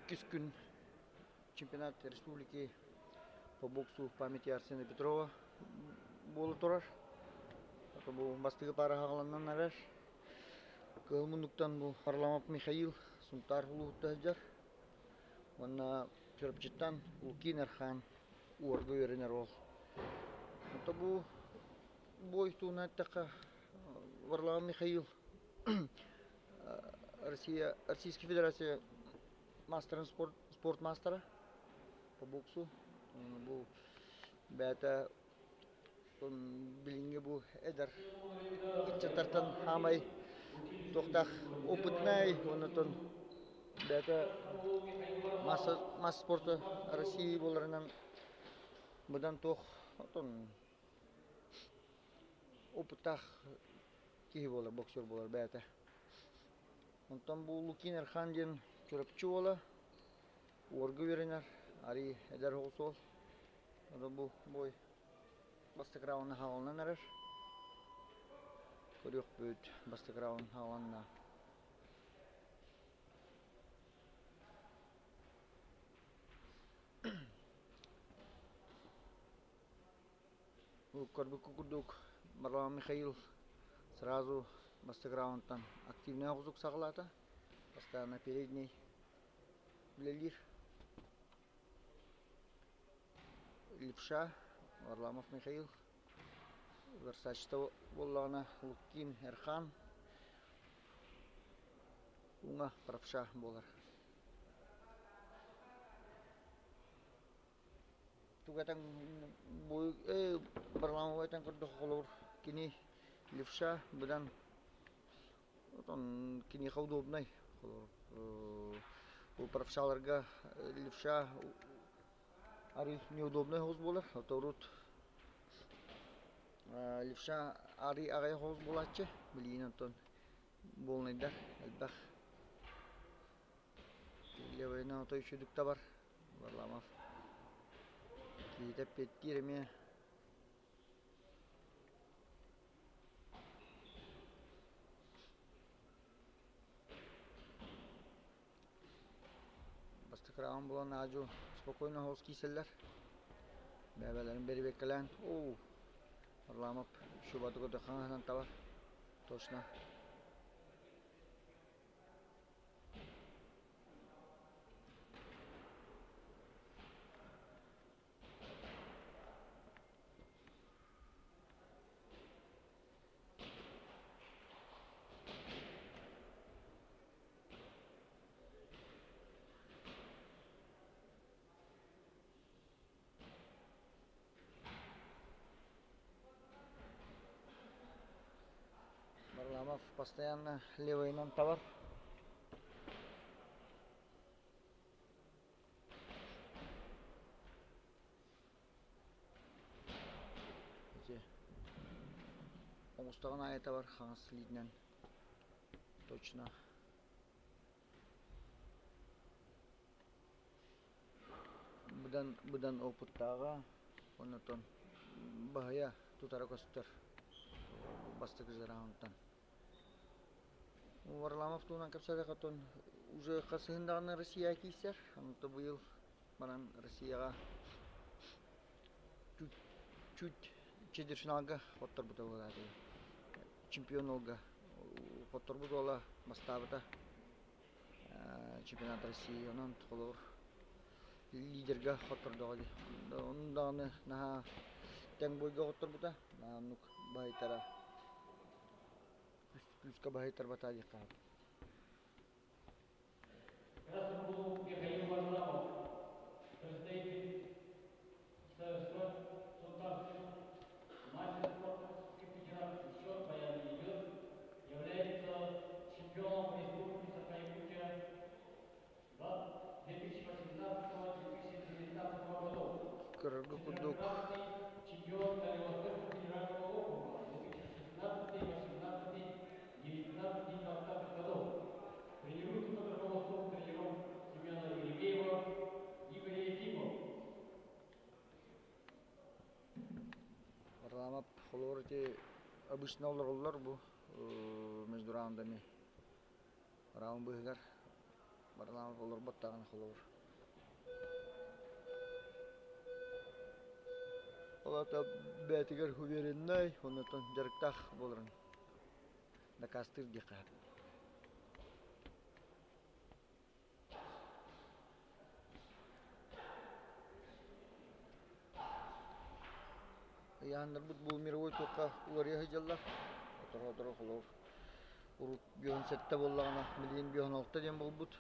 Иккис күн чемпионат республики по боксу памяти Арсена Петрова буола турар. Бу бастакы пара хаҕаланан эрэр. Кыһыл муннуктан бу Харламов Михаил Сунтаар улууһуттан сылдьар. Уонна Чурапчыттан Лукин Эрхан уорга үөрэнэр уол. Ото бу бой туһунан эттэххэ Варлам Михаил Россия, Российская Федерация мастерын спорт, спорт мастера по боксу. Бу бэйэтэ билиҥҥи бу эдэр ыччаттартан хаамай туохтаах опытнай уонна бэйэтэ масса мас спорта России буоларынан быдан туох отон опыттаах киһи буолар, боксер буолар бэйэтэ. Онтон бу Лукин Эрхан диэн Чурапчы уола, уорга үөрэнэр, арый эдэр оҕус уол. Ону бу бой бастакы раундна хааланан эрэр. Көрүөхпүт бастакы раунд хааланна. Көрбүккэ курдук Варлам Михаил сразу бастакы раундтан активнай оҕусук саҕалаата. Постоянно передний үлэлиир. Левша Варламов Михаил Версачта буоллаҕына Лукин Эрхан уҥа правша буолар. Тугатан Варламов этэн көрдөххө холобур кини левша быдан отон киниэхэ удобнай холобур бу правшаларга левша арый неудобнай соҕус буолар ото урут левша арый аҕыйах соҕус буолааччы билигин онтон буолунайдар элбэх левыйынан отой үчүгдүк табар Варламов киһитэ эппиэттиир эмиэ Бастакы раунд буолан аадьу спокойно соҕус киирсэллэр. Бэйэлэрин бэрэбиэркэлээн оо Варламов шубаты көрдө хаҥаһынан табар. Точно. Варламов постоянно левыйынан табар. Ити оҥустаҕын аайы табар хаҥас илиитинэн точно. Быдан быдан опыттааҕа оннотон баһыйа тутара көстөр бастакы раундтан. Варламов туһунан кэпсээтэххэ оттон уже хасыһын даҕаны Россияҕа киирсэр. Онто быйыл баран Россияҕа чуть чуть четвертьфиналга хотторбута буолааты. Чемпион уолга хотторбут уола бастаабыта чемпионат России. Онон холобур лидергэ хоттордоҕо дии. Онон даҕаны наһаа тэҥ бойго хотторбута. Наһаа оннук баһыйтара күүскэ баһыйтарбата диэххэ сөп. Красный Михаил Варламов, представитель СССР Сунтарской мастер спорта Российской Федерации, счет боя не идет, является чемпионом Республики Саха-Якутия 2018-2019 годов. Көрөргө курдук Четырехкратный чемпион Дальневосточного федерального округа 2016, 18, 19 и 20 годов. Тренируется под руководством тренеров Семена Еремеева, Игоря Ефимова. Варламов холобур ити обычно олороллор бу между раундами. Раунд быыһыгар. Варламов олорбот даҕаны холобур. Ол аата бэйэтигэр увереннай, оннуттан дьарыктаах буоларын дакаастыыр диэххэ сөп. Ыйааннарбыт бу мировой туохха уларыйа сылдьаллар. Сотору-сотору холобур урут 57 буоллаҕына, билигин 56 диэн буолбут.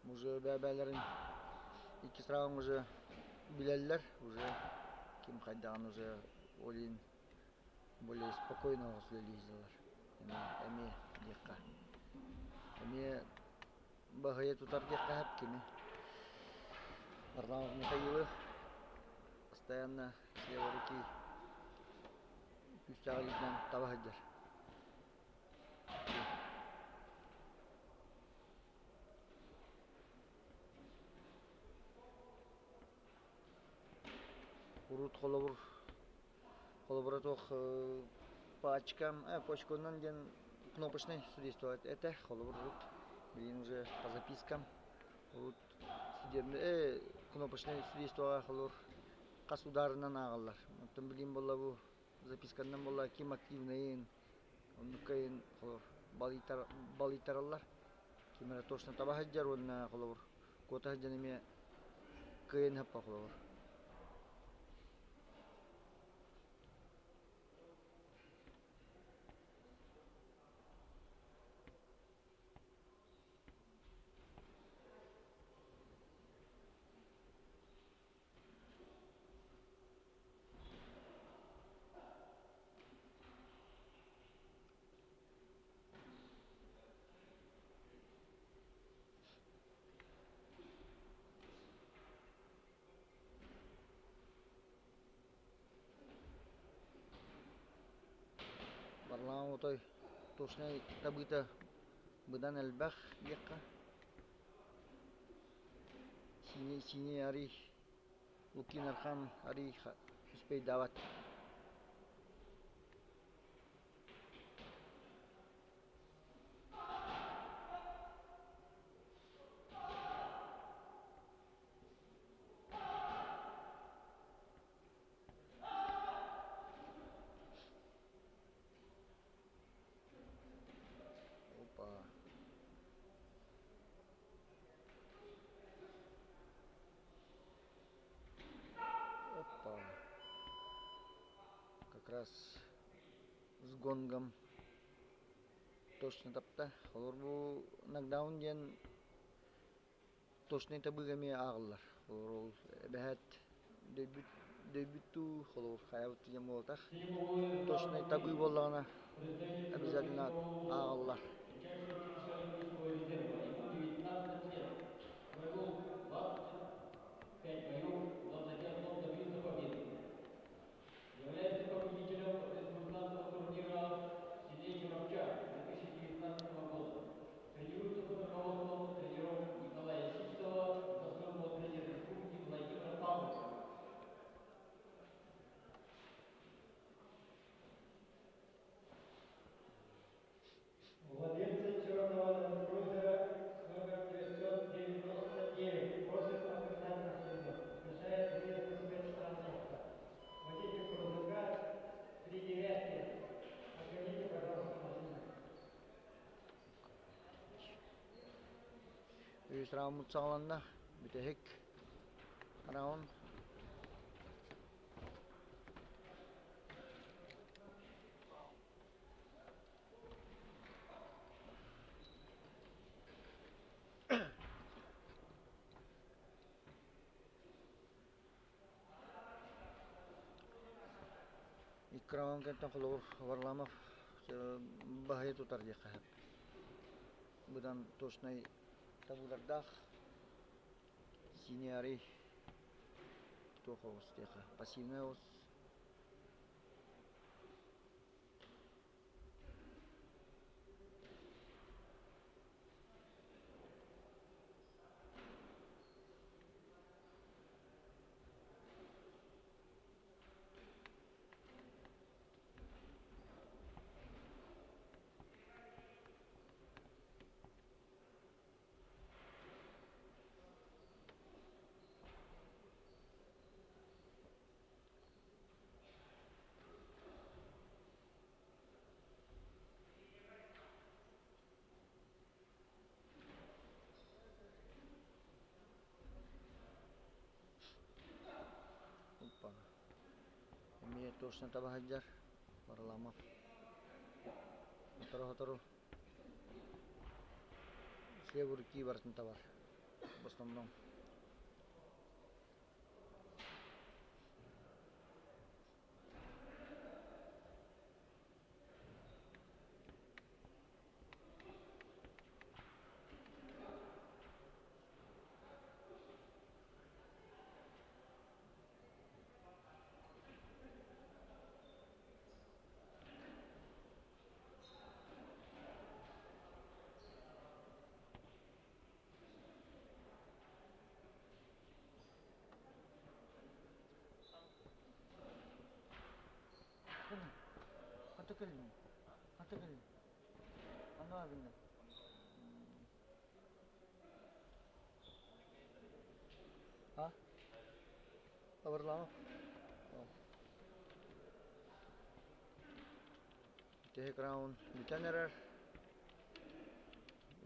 Уже бэйэлэрин иккис раунд уже билэллэр, уже ким хайдаҕын уже ол иһин более спокойно үлэлииллэр. Эмиэ диэххэ. Эмиэ баһыйа тутар диэххэ сөп кими. Варламов Михаилы постоянно с левой руки күүстээх илиитинэн таба сылдьар. Урут холобур холобура туох пачкам почканан диэн кнопочнай судейство этэ холобур урут билигин уже по запискам урут судебный кнопочнай судействоҕа холобур хас ударынан ааҕаллар оттон билигин буолла бу записканнан буолла ким активныйын оннукка иһин холобур балыйтараллар ким эрэ точно таба сылдьар уонна холобур куота сылдьан эмиэ кыайан ыһаппа холобур. Варлаам отой точнай табыыта быдан элбэх диэххэ. Синий синий арый Лукин Архан арый успейдаабат. Опа. Опа. Как раз с гонгом точно тапта. Холобур бу нокдаун диэн точнай табыыга эмиэ ааҕыллар. Холобур ол эбэһээт дөйбүт дөйбүт дуу, холобур хайабыт диэн буолбатах. Точнай табыы буоллаҕына обязательно ааҕыллар. Является победителем республиканского турнира в селе Чурапча 2019 года. Тренируется под руководством тренеров Николая Ситцева, заслуженного тренера республики Владимира Павловича. Владельцы черного ленд-крузера с номером 999 просят оказать машину. Мешает выезду спецтранспорта. Водитель грузовика 3 девятки. Отгоните, пожалуйста, машину. Үс раунд саҕаланна. Бүтэһик раунд. Икки раунд кэнниттэн холобур Варламов баһыйа тутар диэххэ сөп. Быдан точнай табыылардаах синий туох оҕус диэххэ пассивный оҕус. Эмиэ точно таба сылдьар Варламов. Сотору-сотору с левой руки барытын табар. В основном. Хата кэллиҥ? Хата кэллиҥ? Ханна бардыҥ? А? Варламов? Бүтэһик раунд бүтэн эрэр.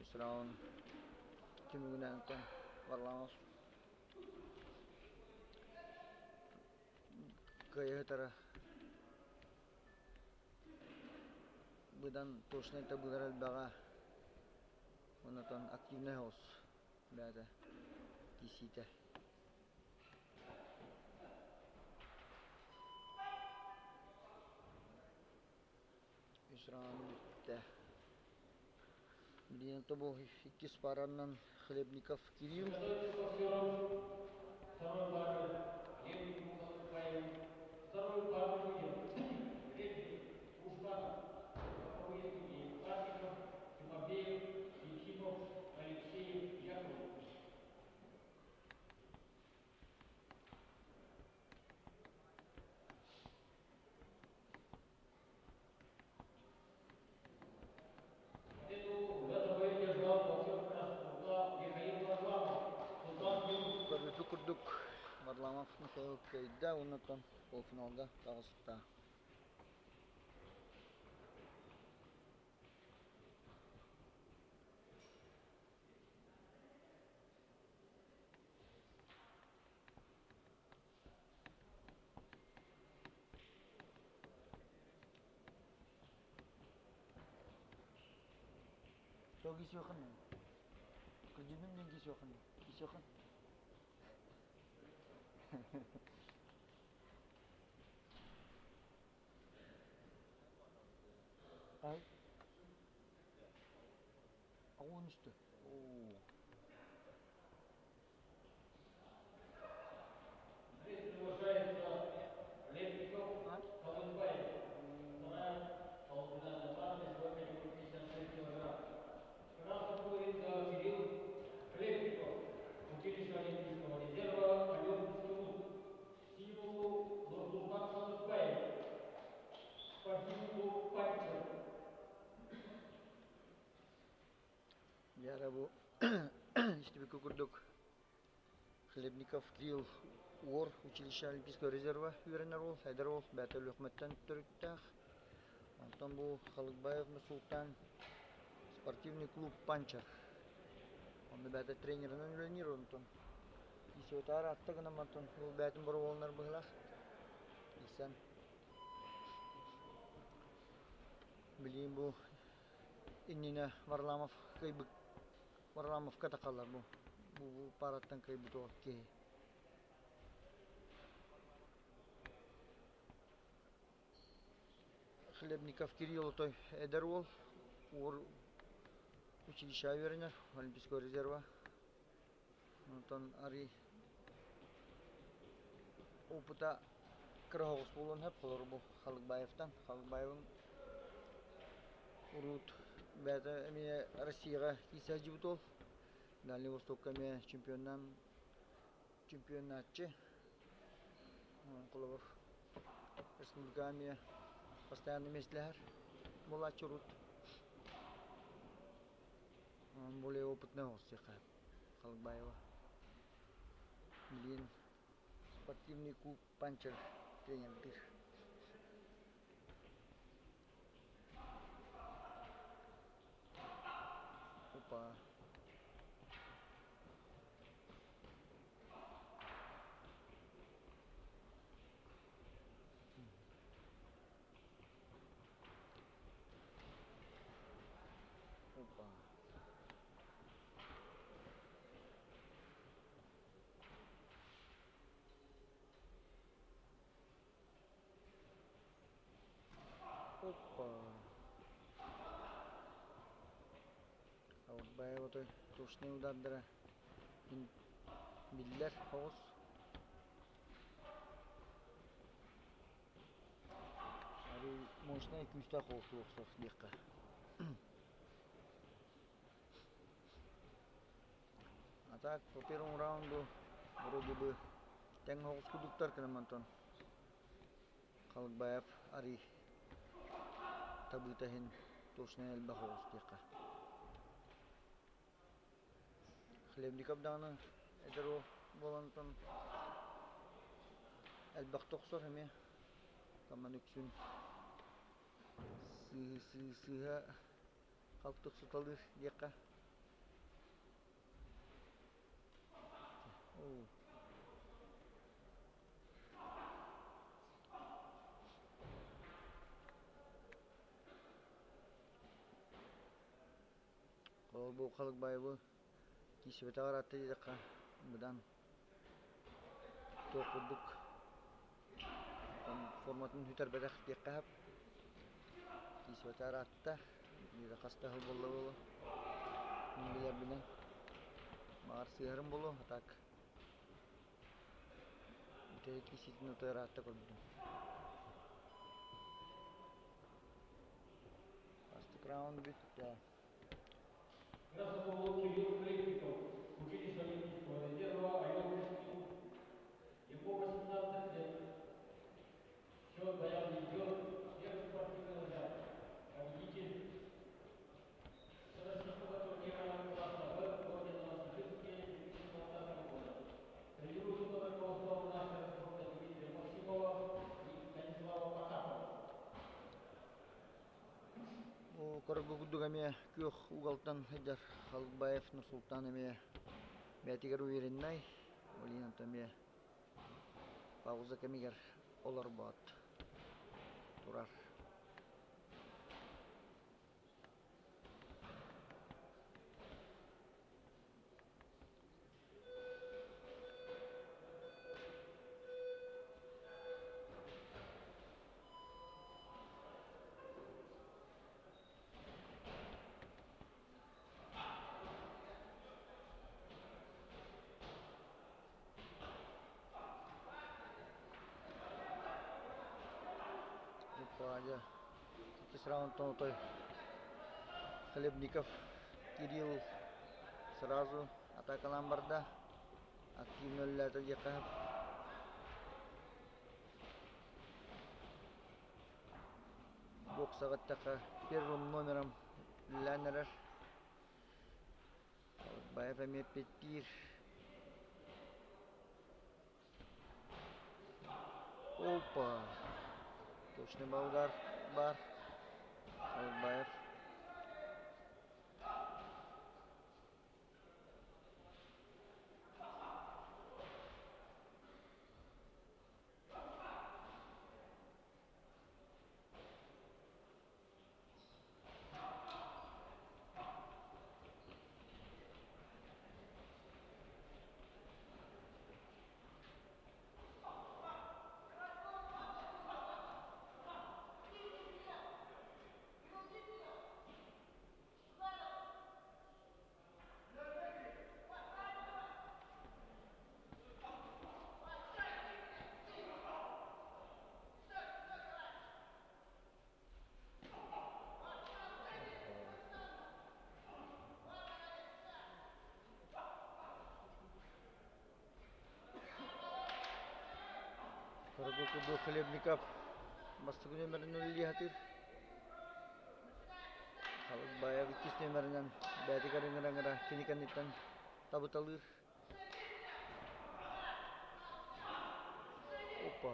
Үс раунд түмүгүнэн Варламов кыайыһытара быдан точнай табыылар элбэҕэ онтон активнай соҕус бэйэтэ киирсиитэ. Үс раунд бүттэ. Билигин тобул иккис паранан Хлебников Кирилл. Второй пары Хлебников Халыкбаев, вторую пару судей Хлебник, Ушканов, боковые судьи Карпиков, Тимофеев, Ефимов, Алексеев, Яковлев. Победу в этом бою одержал боксер красного угла Михаил Варламов. Султан Юнусов. Көрбүппүт курдук Варламов Михаил кыайда уонна полуфиналга таҕыста. Тоҕо киисиэххин Кырдьыгым диэн киисиэххин киисиэххин Ай Аҕыс үстэ. Оо. Приглашается Хлебников Халыкбаев. Вторая полуфинальная пара весовой категории 56 килограмм. В красном углу Кирилл Хлебников, училище Олимпийского резерва Ален Клуб. В синем углу Нурсултан Халыкбаев, спортивный клуб «Панчер». Дьэ бу истибиккэ курдук Хлебников Кирилл Уор училище Олимпийского резерва үөрэнэр уол, эдэр уол, бэйэтэ Өлүөхүмэттэн төрүттээх. Онтон бу Халыкбаев Нурсултан спортивный клуб «Панчер». Онно бэйэтэ тренеринэн үлэлиир, онтон ИСОТаар аатта гынан онтон бу бэйэтин боруобаланар быһыылаах. Иксэн билигин бу иннинэ Варламов кыайбыт Варламовка тахаллар бу бу параттан кыайбыт уол киһи. Хлебников Кирилл отой эдэр уол уор училищеҕа үөрэнэр Олимпийского резерва. Онтон арый опыта кыра соҕус буолуон сөп холобур бу Халыкбаевтан. Халыкбаевым урут бэйэтэ эмиэ Россияҕа киирсэ сылдьыбыт уол. Дальний Востокка эмиэ чемпионнаан чемпионнааччы. Холобур республикаҕа эмиэ постоянно миэстэлэһэр буолааччы урут. Более опытный оҕус диэххэ Халыкбаева. Билигин спортивный клуб «Панчер» тренердиир. Опа. Опа! Албаев отой точнай удардара биллэр оҕус. Арый мощнай күүстээх оҕустуу охсор диэххэ. А так по первому раунду вроде бы тэҥ оҕус курдуктар гынан онтон Халыкбаев арый табыыта иһин точнай элбэх оҕус диэххэ. Хлебников даҕаны эдэр уол буолан элбэхтэ охсор эмиэ. Таман үксүн сыыһа халты охсуталыыр диэххэ. Ол бу Халыкбаевы киирсибэтэҕэр аатта диэтэххэ быдан туох курдук форматын сүтэрбэтэх диэххэ сөп. Киирсибэтэҕэр аатта биирэ хас да сыл буолла буолуо. Мин билэрбинэн баҕар сыыһарым буолуо а так бүтэһик киирсиитин утуйар аатта көрбүтүм. Бастакы раунд бүттэ. Красополов Кирилл Хлебников, училище Олимпийского резерва, район Кишкин. Ему 18 лет. Счет боям не идет. Первый спортивный разряд. Победитель Всероссийского турнира класса Б в городе Новосибирске 2020 года. Тренируется под руководством мастера спорта Дмитрия Максимова и Станислава Потапова. Корго курдук эмиэ күөх угалтан сылдьар Халыкбаев Нурсултан эмиэ бэйэтигэр увереннай, ол иһин онтон эмиэ пауза кэмигэр олорбот турар. Дьэ, иккис раундтан отой Хлебников Кирилл сразу атакалаан барда. Активно үлэлээтэ диэххэ сөп. Боксаҕа эттэххэ первым номером үлэлээн эрэр. Баев эмиэ эппиэттиир. Опа! Точный удар бар. Албаев. Дорогой курдук Хлебников бастакы нүөмэрин үлэлии сатыыр. Халыкбаев иккис нүөмэринэн бэйэтигэр ыҥыра-ыҥыра кини кэнниттэн табыталыыр. Опа!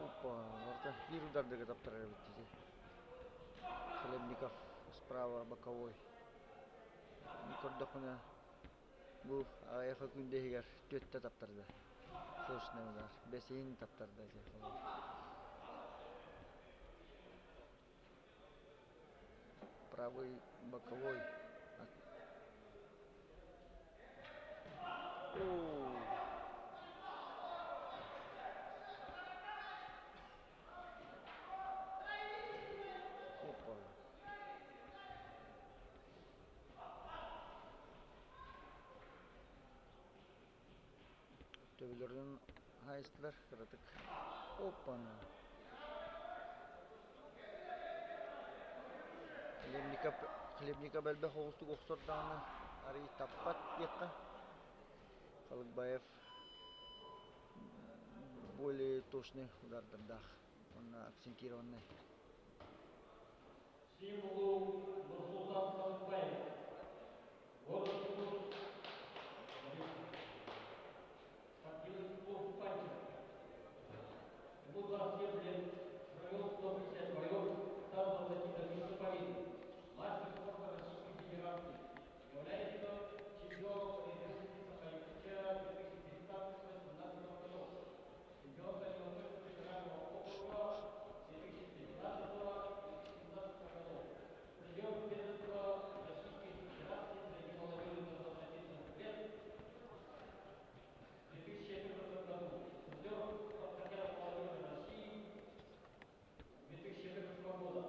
Опа! Барыта биир ударга таптарар эбит дии. Хлебников справа боковой. Көрдөххүнэ бу аҕыйах күндэ иһигэр түөттэ таптарда. Точно удар. Бэсиһин таптарда дии. Правый боковой. Төбөлөрүн хаайыстылар кыратык. Оппана! Хлебников, Хлебников элбэх оҕустук охсор даҕаны арый таппат диэххэ. Халыкбаев более точный удардардаах уонна акцентированный. Символу Нурсултан Халыкбаев. Город Иркутск. Спортивный клуб «Панченко». Ему 27 лет, провел 150 боев, стал 21 побед. Мастер спорта Российской Федерации. Является чемпионом Республики Саха-Якутия 2015-2017 годов. Чемпион Дальневосточного федерального округа 2015-2017 годов. Призер первенства Российской Федерации среди молодежи до 21 лет в 2014 году. Призер Спартакиады молодежи России 2014 года.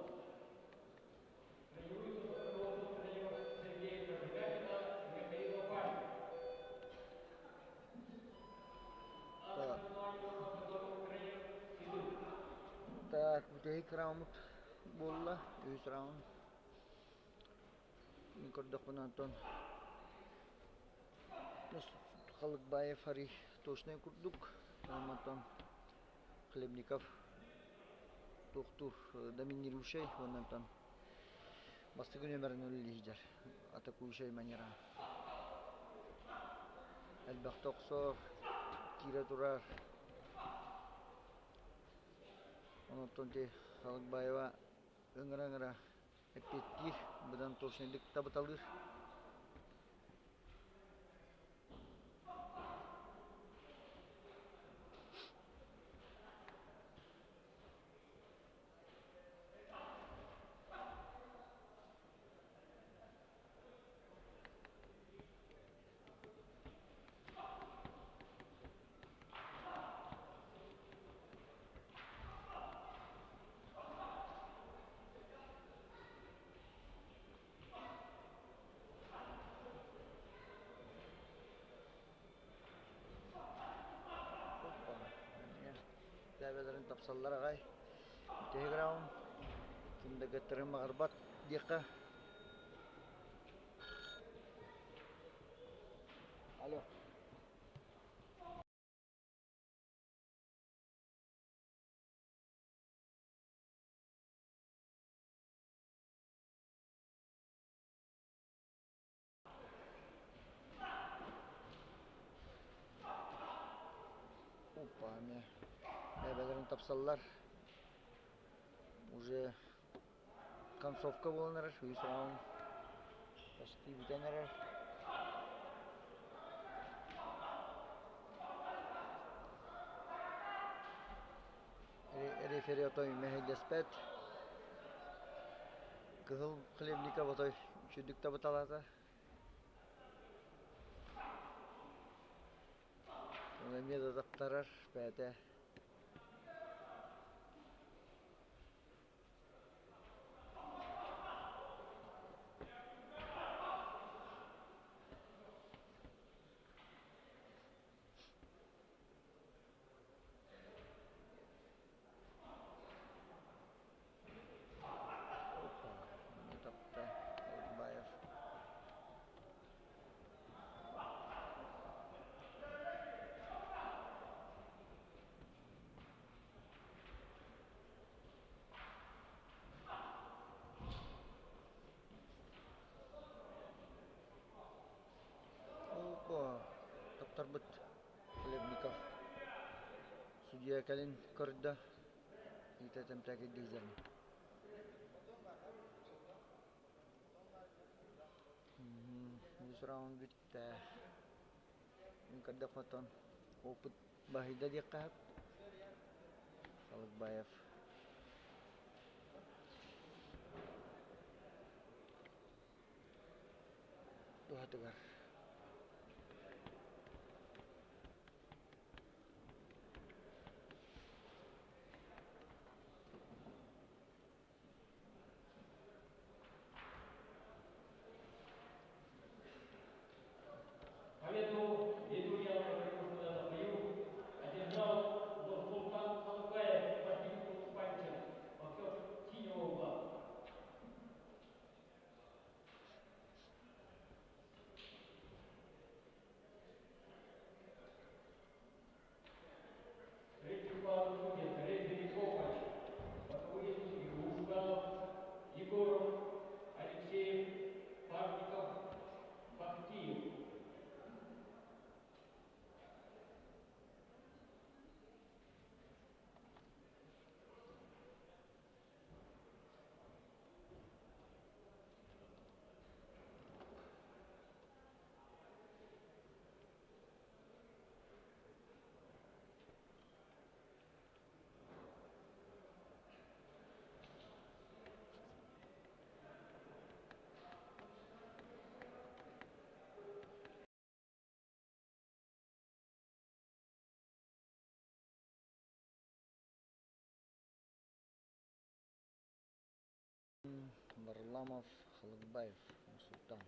Тренируется под руководством тренеров Сергея Прожигакина и Михаила Панина. На Так, соревнования его подготовил тренер Седых. так, бүтэһик раунд буолла. Үһүс раунд. Мин көрдөхпүнэ онтон Халыкбаев арый точнай курдук. Онтон Хлебников туохтуур доминирующай уонна онтон бастакы нүөмэрин үлэлиир атакующай манера. Элбэхтэ охсор, киирэ турар. Онтон ти Халыкбаева ыҥыра-ыҥыра эппиэттиир, быдан точнайдык табыталыыр. Опа, Дээбэлэрин тапсаллар аҕай. Бүтэһик раунд. Ким да кыттарын баҕарбат диэххэ. Алло. Опа, эмиэ дээбэлэрин тапсаллар. Уже концовка буолан эрэр, үс раунд почти бүтэн эрэр. Рефери отой мэһэйдэспэт. Кыһыл Хлебников отой үчүгдүк табыталаата. Оны эмиэ да таптарар бэйэтэ. Опа, эмиэ тапта Алыкбаев. Опа, таптарбыт Хлебников. Судья кэлин көрдө. Иитэ тэмтээкэйдиизэрин. Үс раунд бүттэ. Мин көрдөхпүттэн опыт баһыйда диэххэ сөп. Халыкбаев. Туһатыгар. Победу Илья на бою Варламов, Халыкбаев, Нурсултан.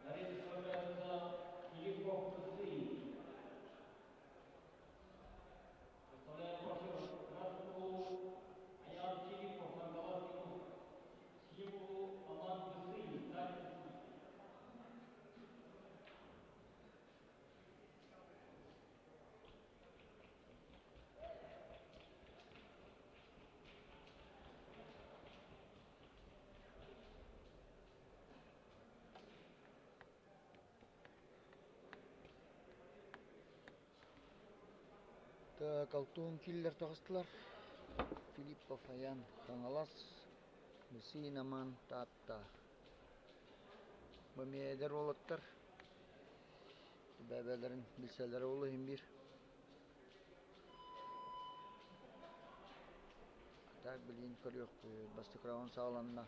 На ринге сражаются Филиппов Бысыин. Представляет боксер в красном углу Аян Филиппов, Хангаласский улус. В синем углу Аман Бысыин, Таджикистан. Так, алтын киллер таҕыстылар. Филиппов Аян Хаҥалас, Бысыин Аман Таатта. Бу эмиэ эдэр уолаттар бэйэлэрин билсэллэрэ ол иһин биир. Так билигин көрүөхпүт. Бастакы раунд саҕаланна.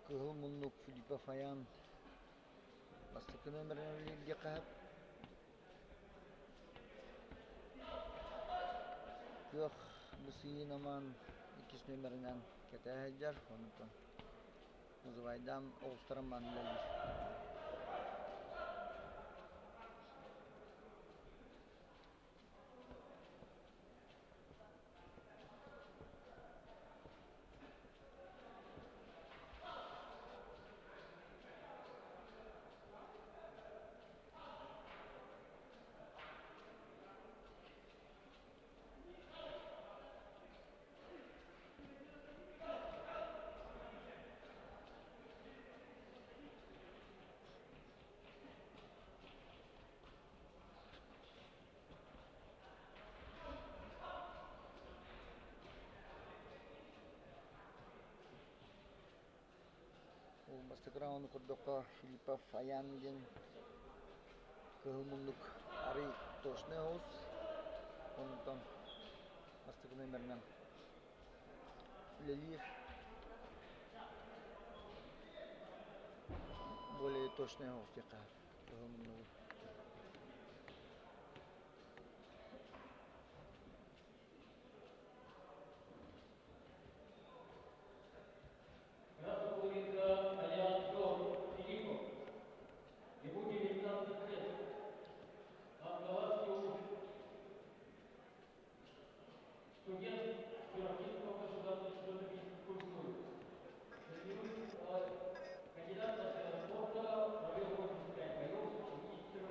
Кыһыл муннук Филиппов Аян бастакы номерынан үлэлииргэ хаһып Күөх Бысыйын Аман иккис номерынан кэтээ сылдьар, онтон Называйдаан оҕустаран мааны үлэлиир. Ол бастакы раунду көрдөххө Филиппов Аян диэн кыһыл муннук арый точнай оҕус. Онтон бастакы номерынан үлэлиир. Более точнай оҕус диэххэ кыһыл муннугу. Красного ринга Аян Филиппов. Ему 19 лет. Хангаласский улус. Студент Чурапчинского государственного института физической культуры. Тренирует кандидат мастера спорта, провел 85 боев, 74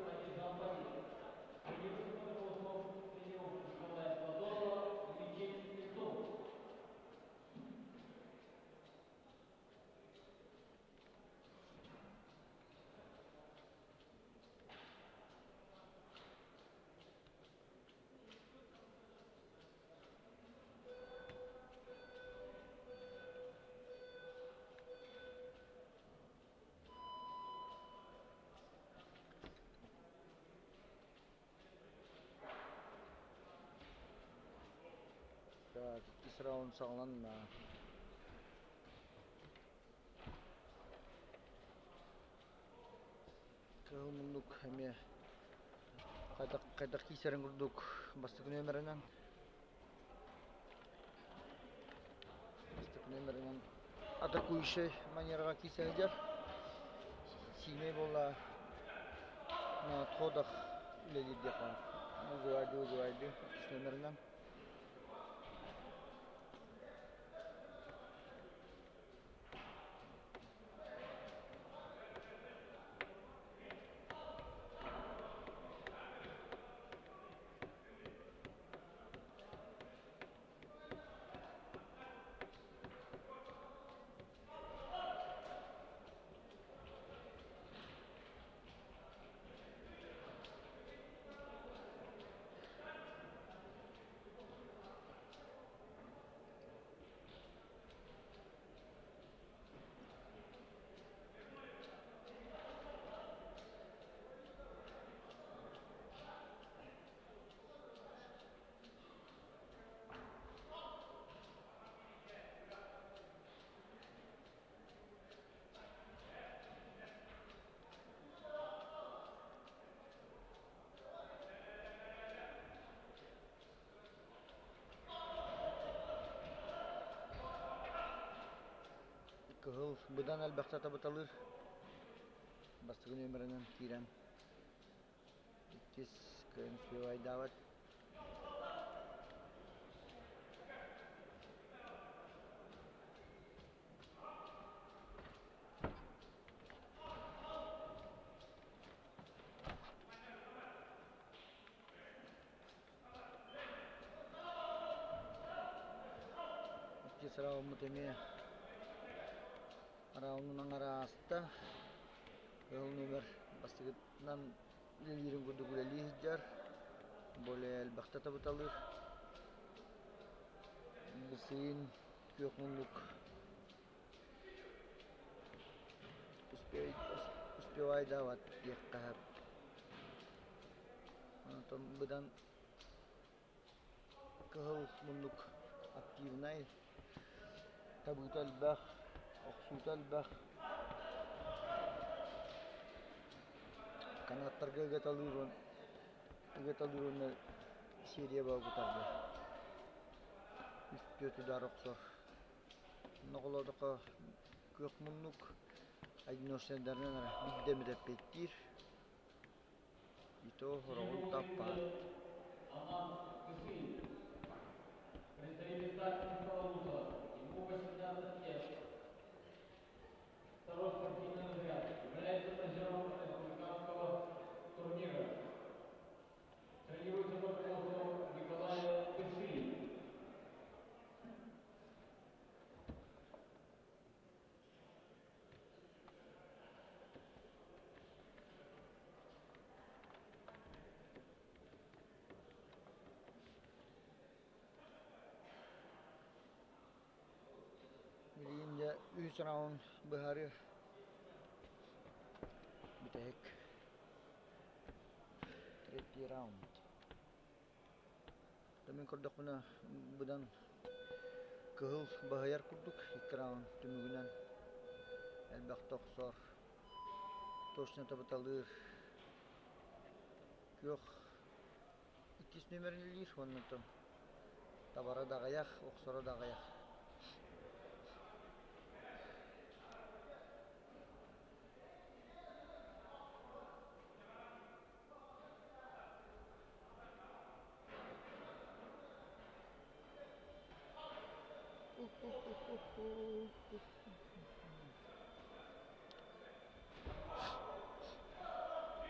Так, иккис раунд саҕаланна. Кыһыл муннук эмиэ хайдах хайдах киисэрин курдук бастакы нүөмэринэн бастакы нүөмэринэн атакующай манераҕа киирсэ сылдьар. Сиимэй буолла на отходах үлэлиир диэххэ вызывайды вызывайды иккис нүөмэринэн. Кыһыл быдан элбэхтэ табыталыыр. Бастакы нүөмэринэн киирэн иккис кыайан успевайдаабат. Иккис раундмут эмиэ раунунан араста. Кыһыл нүөмэр бастакытынан үлэлиирин курдук үлэлии сылдьар. Более элбэхтэ табыталыыр. Бысыын күөх муннук успевайдаабат диэххэ сөп. Онтон быдан кыһыл муннук активнай, табыыта элбэх, охсуута элбэх. Канаттарга ыгыталыыр уонна серия баҕа Үс түөрт удар охсор. Ноҕолоодоххо күөх муннук одиночнайдарынан эрэ биирдэ эмит эппиэттиир. И то хороҕун таппаат. Аман Кысыев, представитель Тартинского вуза, ему 18 лет. Второй спортивный разряд. Является призером республиканского турнира. Тренируется под руководством Николая Кысыева. Билигин дьэ үс раунд быһары бүтэһик третий раунд. Мин көрдөхпүнэ быдан кыһыл баһыйар курдук икки раунд түмүгүнэн элбэхтэ охсор, точно табыталыыр. Күөх иккис нүөмэрин уонна табара да аҕыйах, охсоро да аҕыйах.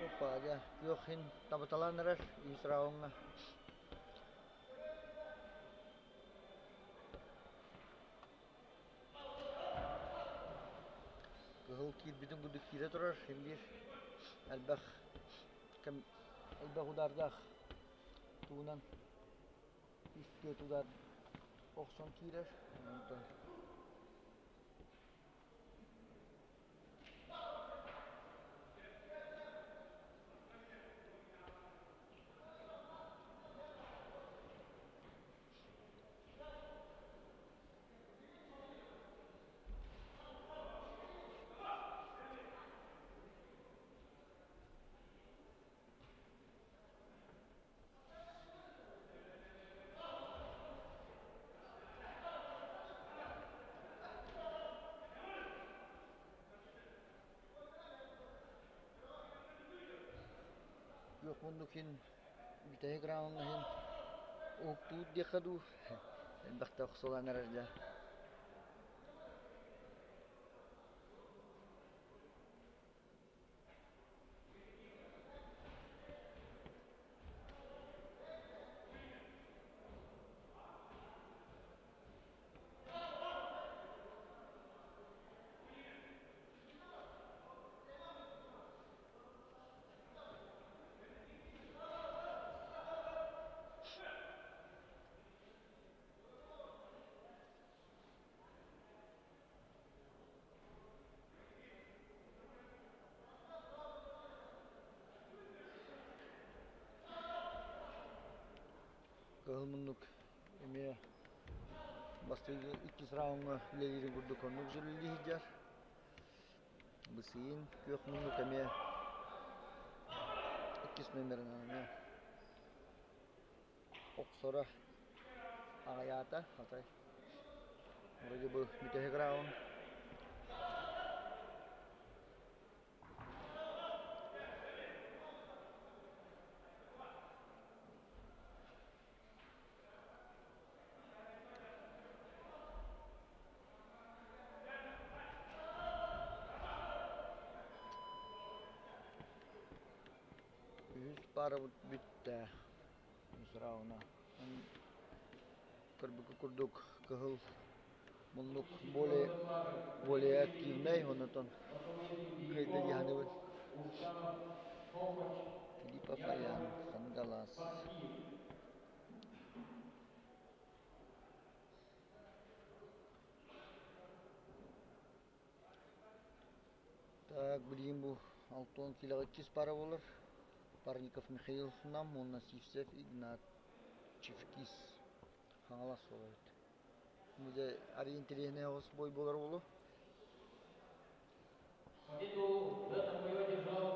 Опа, дьэ, күөх иһин табыталаан эрэр үһүс рауҥҥа. Кыһыл киирбитин курдук киирэ турар, син биир элбэх кэм элбэх удардаах тугунан үс түөрт удар охсон киирэр. Онтон Күөх муннук иһин бүтэһик раундҥа иһин уһуктуут диэххэ дуу, элбэхтэ охсулаан эрэр дьэ. Кыһыл муннук эмиэ бастакы иккис рауҥҥа үлэлиирин курдук оннук дьүрүллүү сылдьар. Бысыын күөх муннук эмиэ иккис номерынан эмиэ охсоро аҕыйаата атай вроде бы бүтэһик раунд. Үһүс паарабыт бүттэ. Үс рауна. Көрбүккэ курдук кыһыл муннук более более активнай, онотон кыайда дьаһаныбын. Филиппов Аян, Хангалас. Так, билигин бу 60 килоҕа иккис пара буолар. Парников Михаил Нам уонна Сивцев Игнат Чевкис Хаҥалас суола эбит. Бу дьэ арый интэриэһинэй оҕус бой буолар буолуо. Победу в этом бою одержал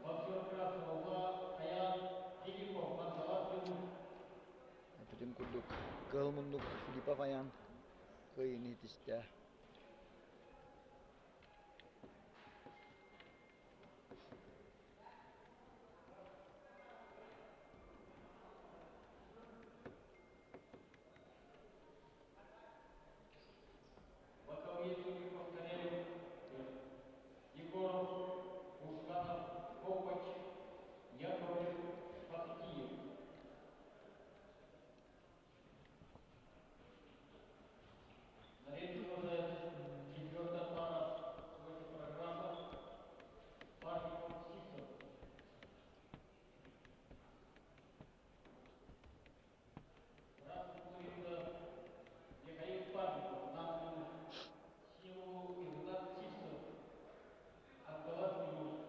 боксер красного угла Аян Филиппов Хангалас Беларусь. Эпитим курдук кыһыл муннук Филиппов Аян кыайыыны ситистэ. Боковые судьи повторяют Егоров, Ушканов, Копач, Яковлев, Фахтиев. На ринг продолжается четвертая пара сегодня программа Парников Сивцев. Красный углу Михаил Парников, нам силу Игнат Сивцев, Абдаллах Беларусь.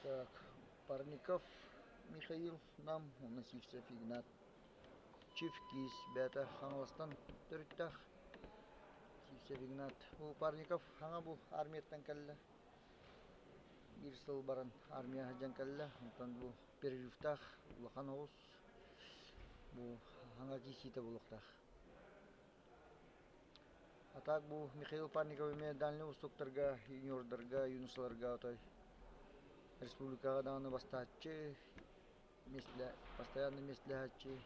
Так, Парников Михаил Нам, уонна Сивцев Игнат Чевкис бэйэтэ Хаҥаластан төрүттээх. Сивцев Игнат бу Парников хаҥа бу армияттан кэллэ. Биир сыл баран армия сылдьан кэллэ. Онтон бу перерывтаах улахан оҕус бу хаҥа киирсиитэ буолуохтаах. А так бу Михаил Парников эмиэ дальний востуктарга, юниордарга, юношаларга отой республикаҕа даҕаны бастааччы, постоянно миэстэлэһээччи,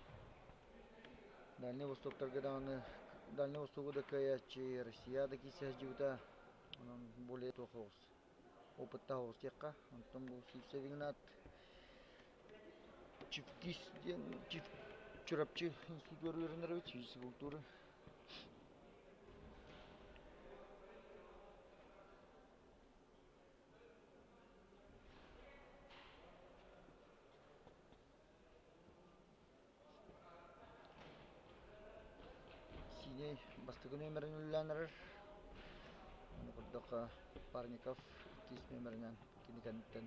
Дальний Востоктарга даҕаны Дальний Востогу да кыайааччы, Россия да киирсэ сылдьыбыта. Онон более туох оҕус опыттаах оҕус диэххэ. Онтон бу Сивцев Игнат Чевкис диэн Чурапчы институтугар үөрэнэр эбит, физкультура. Синий бастакы нүөмэрин үлэлээн эрэр. Ону көрдөххө Парников иккис нүөмэринэн кини кэнниттэн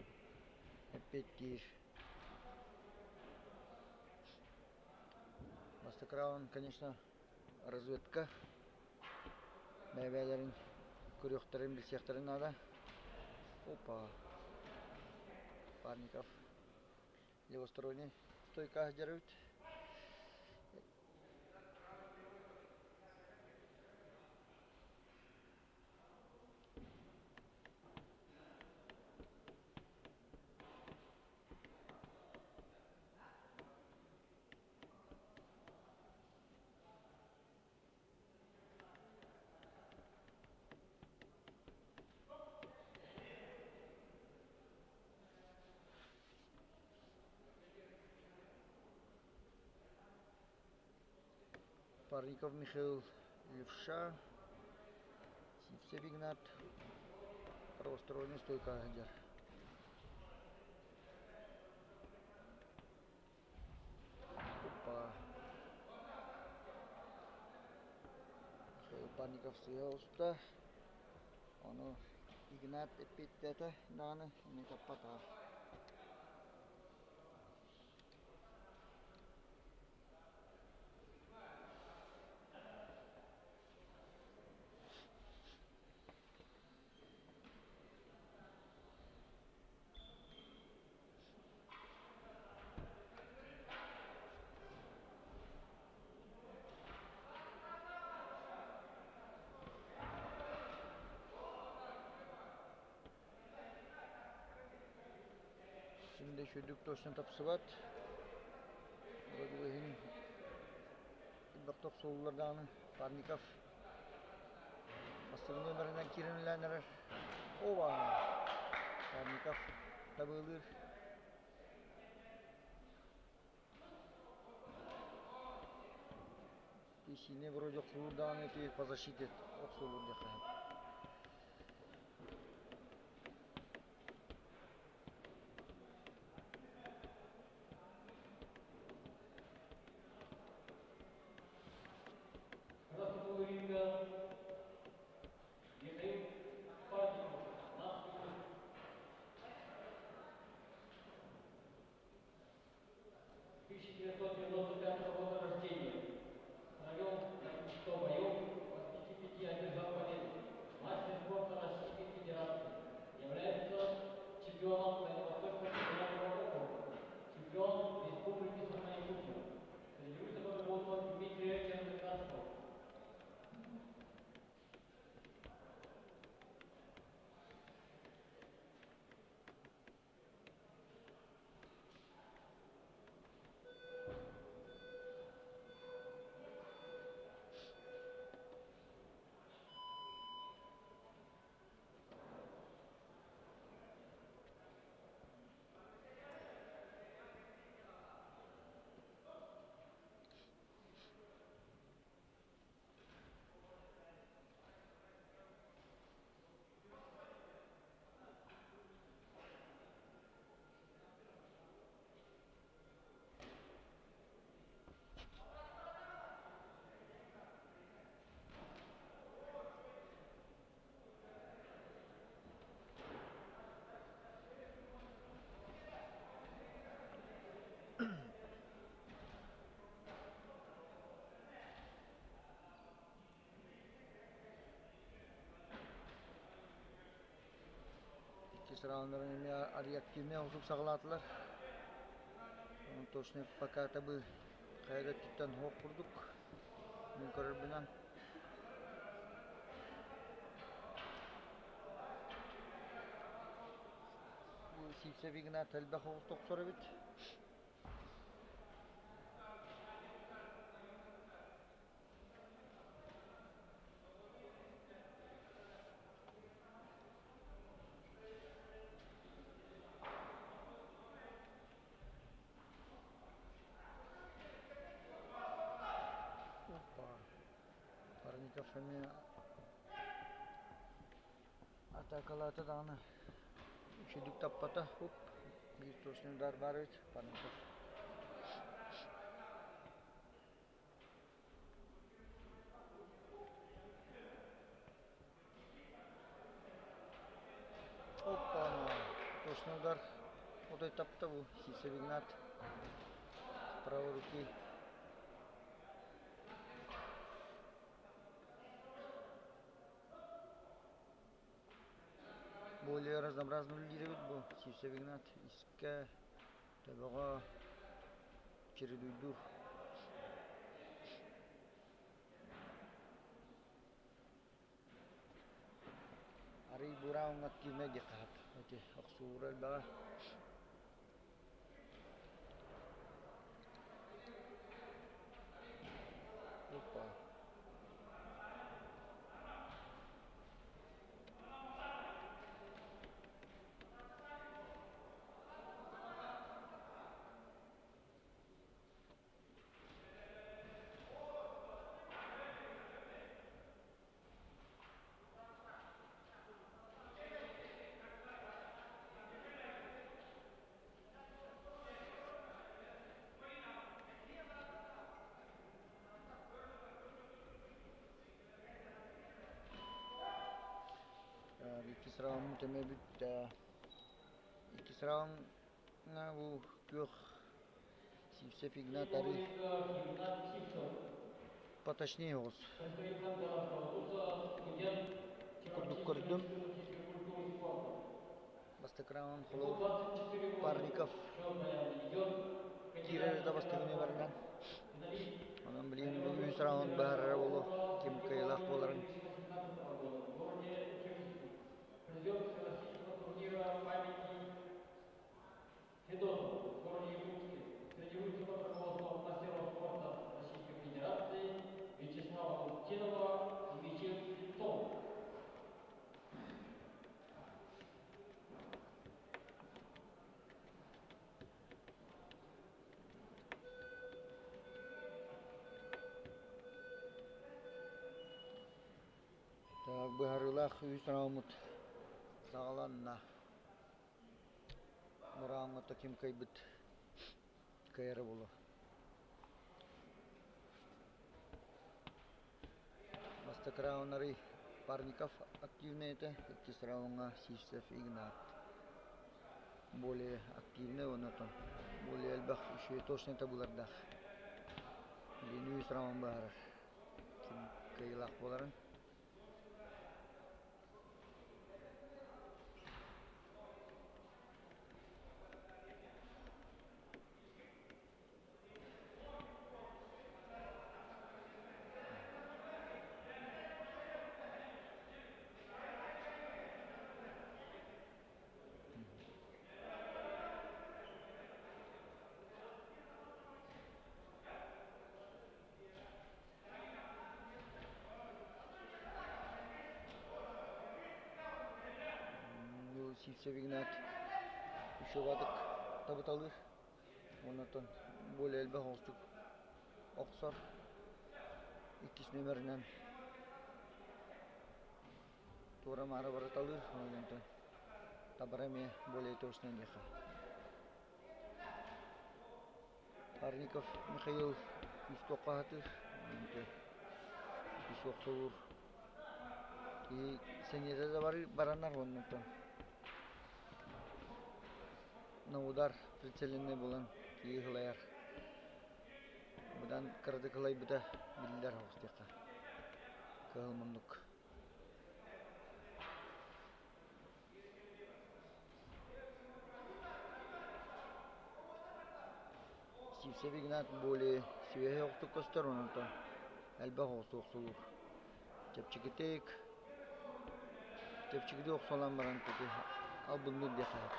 эппиэттиир. Бастакы раунд, конечно, разведка. Бэйэ-бэйэлэрин көрүөхтэрин, билсиэхтэрин наада. Опа. Парников левосторонний стойка сылдьар эбит. Парников Михаил левша, Сивцев Игнат правосторонняя стойка сылдьар. Опа. Михаил Парников сыыһа уста. Ону Игнат эппиэттээтэ даҕаны эмиэ таппатаҕа. Ким да үчүгэйдик точно тапсыбат. Вроде иһин элбэх тохсууллар даҕаны Парников бастакы нүөмэринэн киирэн үлэлээн эрэр. Оба! Парников табыылыыр. Тиисиини вроде охсулуур даҕаны ити по защите охсулуур диэххэ сөп. Красный ринга Михаил Парников, 15 минут. 1995 года рождения. Провел 100 боев, 85 одержал победу. Мастер спорта Российской Федерации. Является чемпионом Дальневосточного федерального округа. Чемпион Республики Саха-Якутия. Тренируется под руководством Дмитрия Чернокасова. Иккис раундарын эмиэ реактивнай оҥостук саҕалаатылар. Точно пока табы хайа да өттүттэн суох курдук. Мин көрөрбүнэн. Бу Сивцев Игнат элбэх оҕус тохсор эбит. Опа. Парников эмиэ атакалаата даҕаны үчүгдүк таппата. Оп, биир точный удар баар эбит Парников. Опа! Точный удар. Отой тапта бу Сивцев Игнат. С правой руки. Более разнообразно үлэлиир эбит бу Сивцев Игнат искэ, төбөҕө чередуйдуур. Арый бурауҥҥа активнай диэххэ сөп. Ити охсуура элбэҕэ. Опа. Иккис раунд эмэ бүттэ. Иккис раундҥа бу күөх Сивцев Игнат арыы поточнее оҕус курдук көрдүм. Бастакы раунд холобур Парников киирэр да бастакы нүөмэринэн. Онон билигин бу үс раунд быһаарара буолуо ким кыайыылаах буоларын. Федотов в городе Якутске тренируется под руководством мастеров спорта Российской Федерации Вячеслава Луктинова и Мичел Слепцова. Так, быһаарыылаах үс раунд саҕаланна. Мурааҥҥа ким кыайбыт кыайара буолуо. Бастакы рауннары Парников активный этэ, иккис рауҥҥа Сивцев Игнат более активный уонна более элбэх үчүгэй точный табыылардаах. Билигин үс раунд баһарар. Ким кыайыылаах буоларын. Сивцев Игнат үчүгэйдик табыталыыр. Онтон более элбэх оҕустук охсор. Иккис нүөмэринэн туора-маара барыталыыр. Онтон табара эмиэ более точно диэххэ. Парников Михаил күүскэ аһатыыр, үс охсолуур. Киһи сэниэтэ да баранар оннуттан. На удар прицеленный буолан киһи ылайар. Быдан кыратык ылайбыта биллэр оҕус диэххэ. Кыһыл муннук. Сивцев Игнат более сибиэһэй оҕустук көстөр, онтон элбэх оҕустук охсулуур. Чэпчэкитик, чэпчэкитик охсулан баран таки албынныыр диэххэ сөп.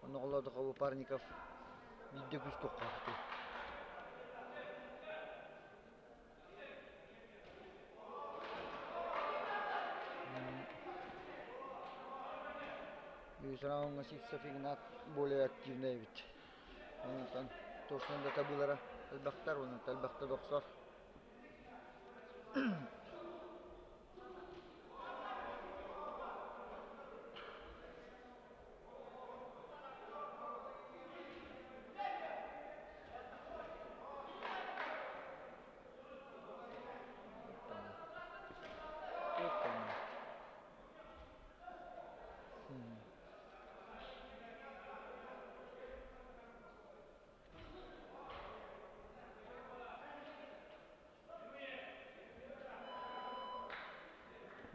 Онно холоотоххо Парников биирдэ күүскэ оххоохтуур. Үс Сивцев Игнат более активный эбит. Онтон точно да табыылара элбэхтэр, онтон элбэхтэ да охсор.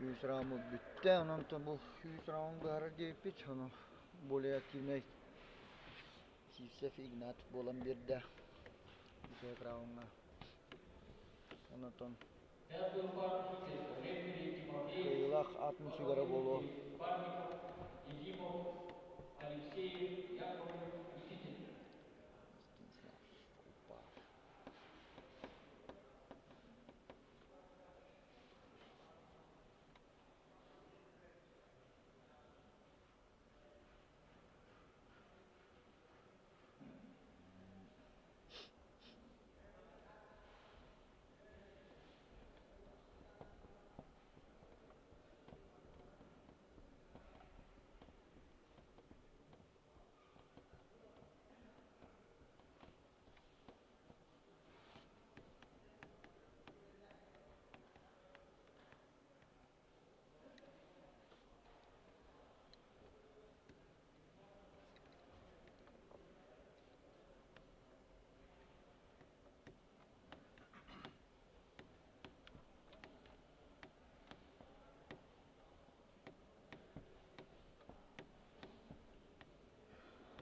Үһүс раунд бүттэ, онон бу үһүс раунд быһаарар диэбиппит, ону более активнай Сивцев Игнат буолан биэрдэ бүтэһик раундҥа. Онтон кыайыылаах аатын сүгэрэ буолуо.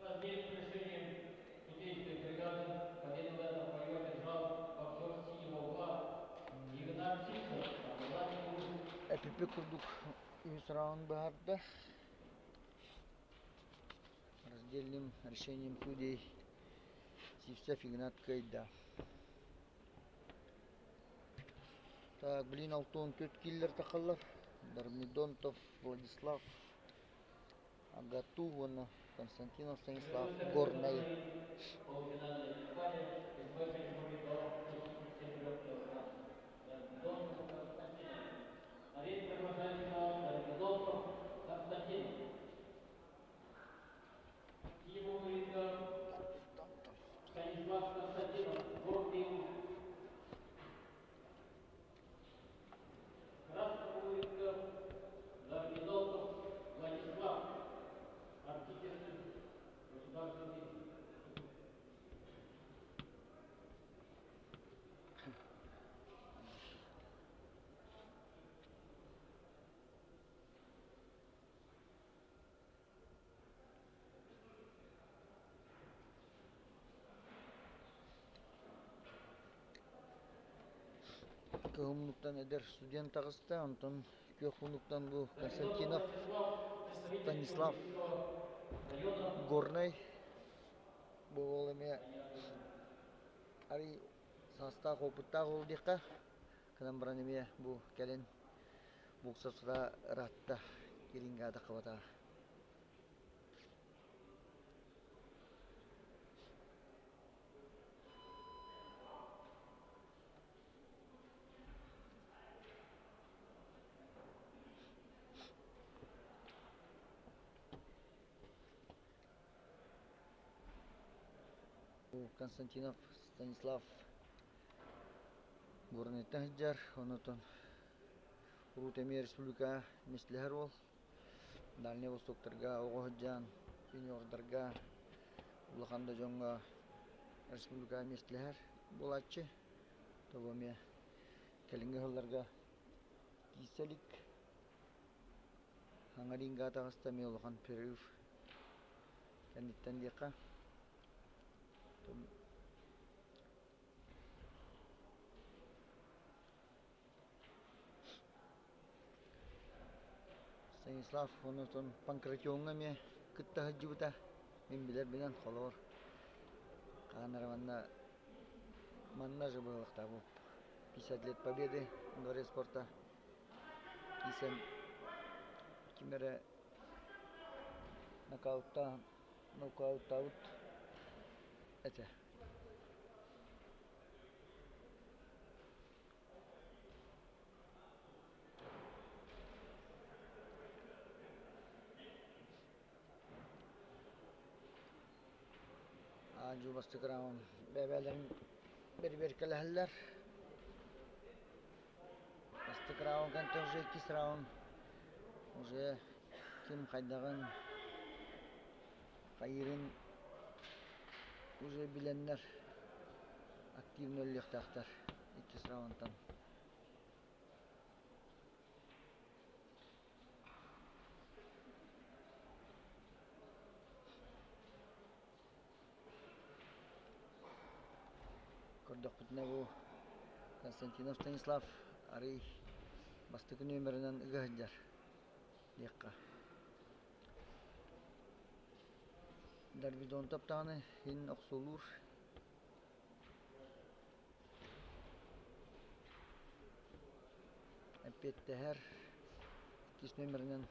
Раздельным решением судейской бригады победу в этом бою одержал боксер синего угла Игнат Сивцев, обладатель Эпипи курдук үһүс раунд быһаарда. Раздельным решением судей Сивцев Игнат кыайда. Так, блин, алтон төрт киллер тахаллар. Дармидонтов Владислав АГАТУ уонна Константинов Станислав Горнай. Полуфинальной паре весовой категории до 64 килограмм. Дармидонтов Константин. На ринг приглашается Дармидонтов Константин. Синего ринга Станислав Константинов, Горный Усть. Красного ринга Дармидонтов Владислав, Арктический государственный институт. Кыһыл муннуктан эдэр студент таҕыста, онтон күөх муннуктан бу Константинов Станислав Горнай бу уол эмиэ арый саастаах опыттаах уол диэххэ гынан баран эмиэ бу кэлин буксасыра ыраатта Кириҥҥэ таххыбатаҕа. Константинов Станислав Горнайтан сылдьар, онтон урут эмиэ республика миэстэлэһэр уол. Дальнай Востоктарга оҕо сылдьан юниордарга улахан да дьоҥҥо республика миэстэлэһэр буолааччы. Того эмиэ кэлиҥҥи сылларга киирсэ илик. Саҥа рингэ таҕыста эмиэ улахан перерыв кэнниттэн диэххэ. Станислав онтон Панкратиоҥҥа эмиэ кытта сылдьыбыта. Мин билэрбинэн холобур хаһан эрэ манна манна же быһылыктаах 50 лет Победы дворец спорта киирсэн ким эрэ нокауттаан нокауттаабыт этэ. Аадьуу бастакы раунд бэйэ-бэйэлэрин бэрэбиэркэлэһэллэр. Бастакы раунд кэнтэ уже иккис раунд уже ким хайдаҕын хайыырын уже билэннэр активно үлэлиэхтээхтэр иккис раундтан. Көрдөхпүтүнэ бу Константинов Станислав арый бастакы нүөмэринэн ыга сылдьар диэххэ. Дарвидонтов даҕаны иһин охсуолуур. Эппиэттэһэр иккис нүөмэринэн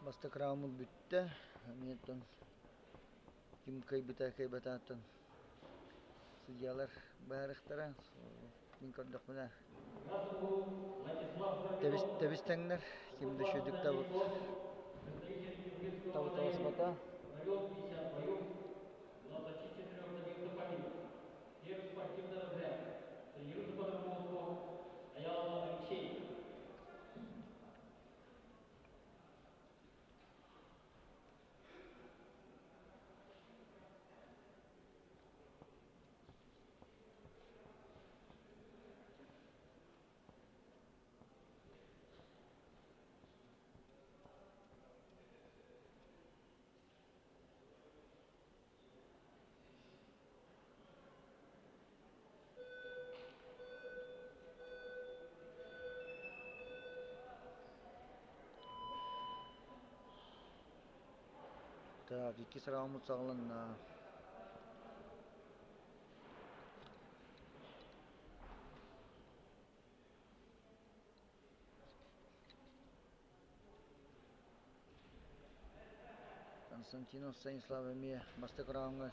Бастакы раунд бүттэ. Эмиэ ким кыайбыта кыайбатааттан судьялар быһаарыахтара. Мин көрдөхпүнэ тэбис тэбис тэҥнэр. Ким да үчүгэйдик табыталаспата. Так, иккис раунд саҕаланна. Константинов Станислав эмиэ бастакы рауҥҥа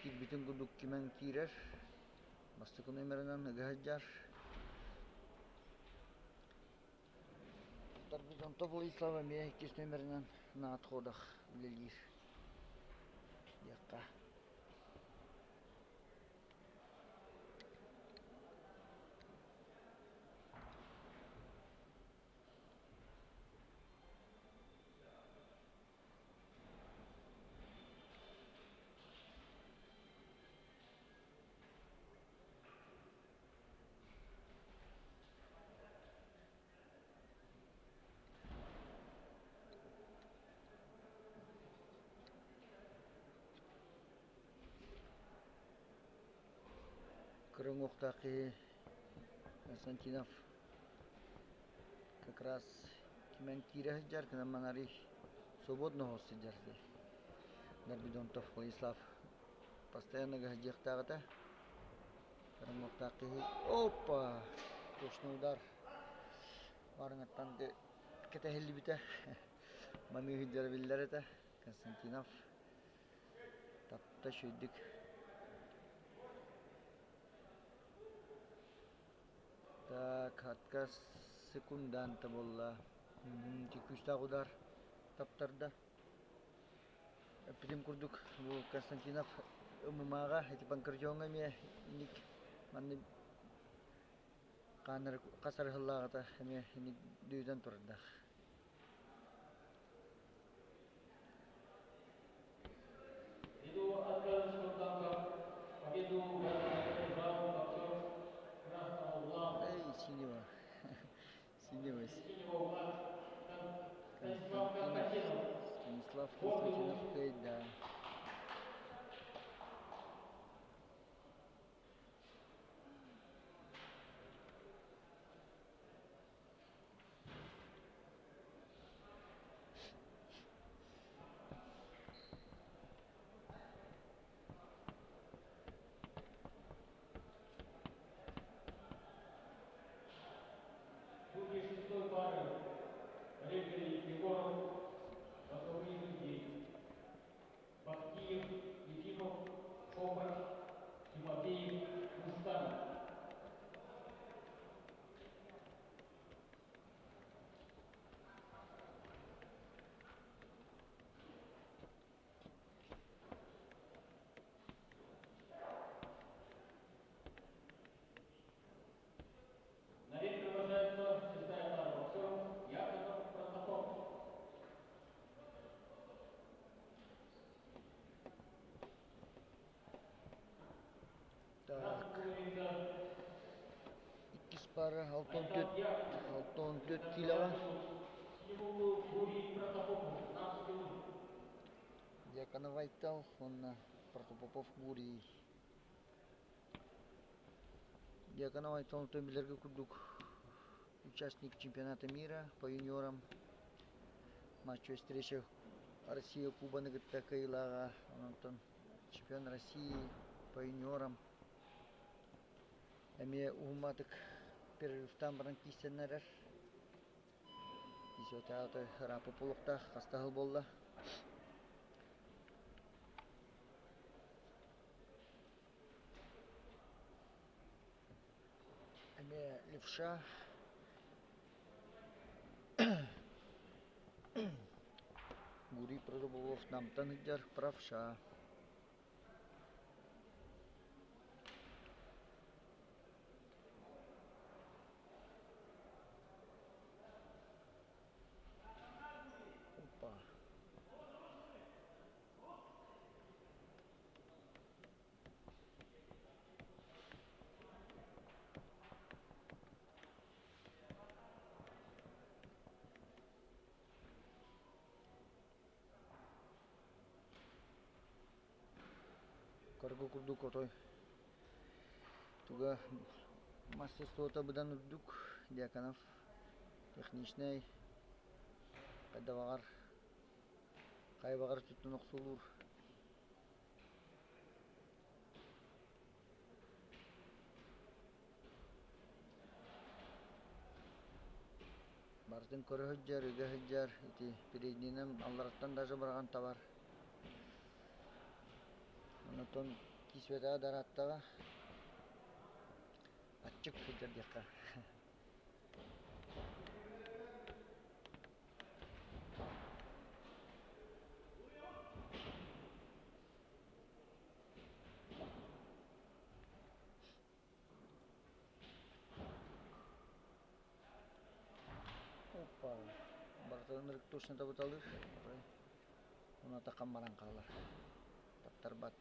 киирбитин курдук кимэн киирэр. Бастакы номерынан ыга сылдьар. Дарбизонтов Владислав эмиэ иккис номерынан на отходах үлэлиир диэххэ. Кыра уҥуохтаах киһи Константинов как раз кимэн киирэ сылдьар, кынан манарый свободно оһос сылдьар Дарбидонтов Владислав постоянно сылдьыахтаах этэ. Кыра уҥуохтаах киһи опа! Точный удар барыҥаттан кэтэһиллибитэ. Маныы сылдьара биллэр этэ. Константинов тапта үчүгэйдик. Так, отказ секунданта буолла. Күүстээх удар таптарда. Эппитим курдук, бу Константинов ММА-ҕа ити Панкратионҥа эмиэ инник маннык хааннары хас арыһыллааҕыта эмиэ инник дөйүтэн турардаах. Ввиду отказа секундантов победу в этом одержал боксер красного угла. Эй, синего. Синего. Синего угла Станислав Константинов. Константинов. Станислав Гордый Константинов луч. кыайда. пара 64 киилэҕэ Дьяконов Айтал уонна Протопопов Гурий. Дьяконов Айтал онтон билэргэ курдук участник чемпионата мира по юниорам. Матчевая встреча Россия Кубаны кытта кыайыылааҕа, онтон чемпион России по юниорам эмиэ уһумматык перерывтаан баран киирсэн эрэр. Киирсибэтэҕэ ырааппыт буолуохтаах, хаста сыл буолла. Эмиэ левша Гурий Протопопов Намтан сылдьар правша. Опа. Карго курдук отой туга мастерствота быдан үрдүк Дьяконов техничнэй хайда баҕар хайа баҕар өттүттэн охсулуур. Барытын көрө сылдьар, ыга сылдьар, ити переднинэн аллараттан даже быраҕан табар. Онтон киисбэтэҕэ да ырааттаҕа, аччык сылдьар диэххэ. Опа, барыта ынырык точно табыталыыр. Уна таххан баран хаалар. Таптарбат.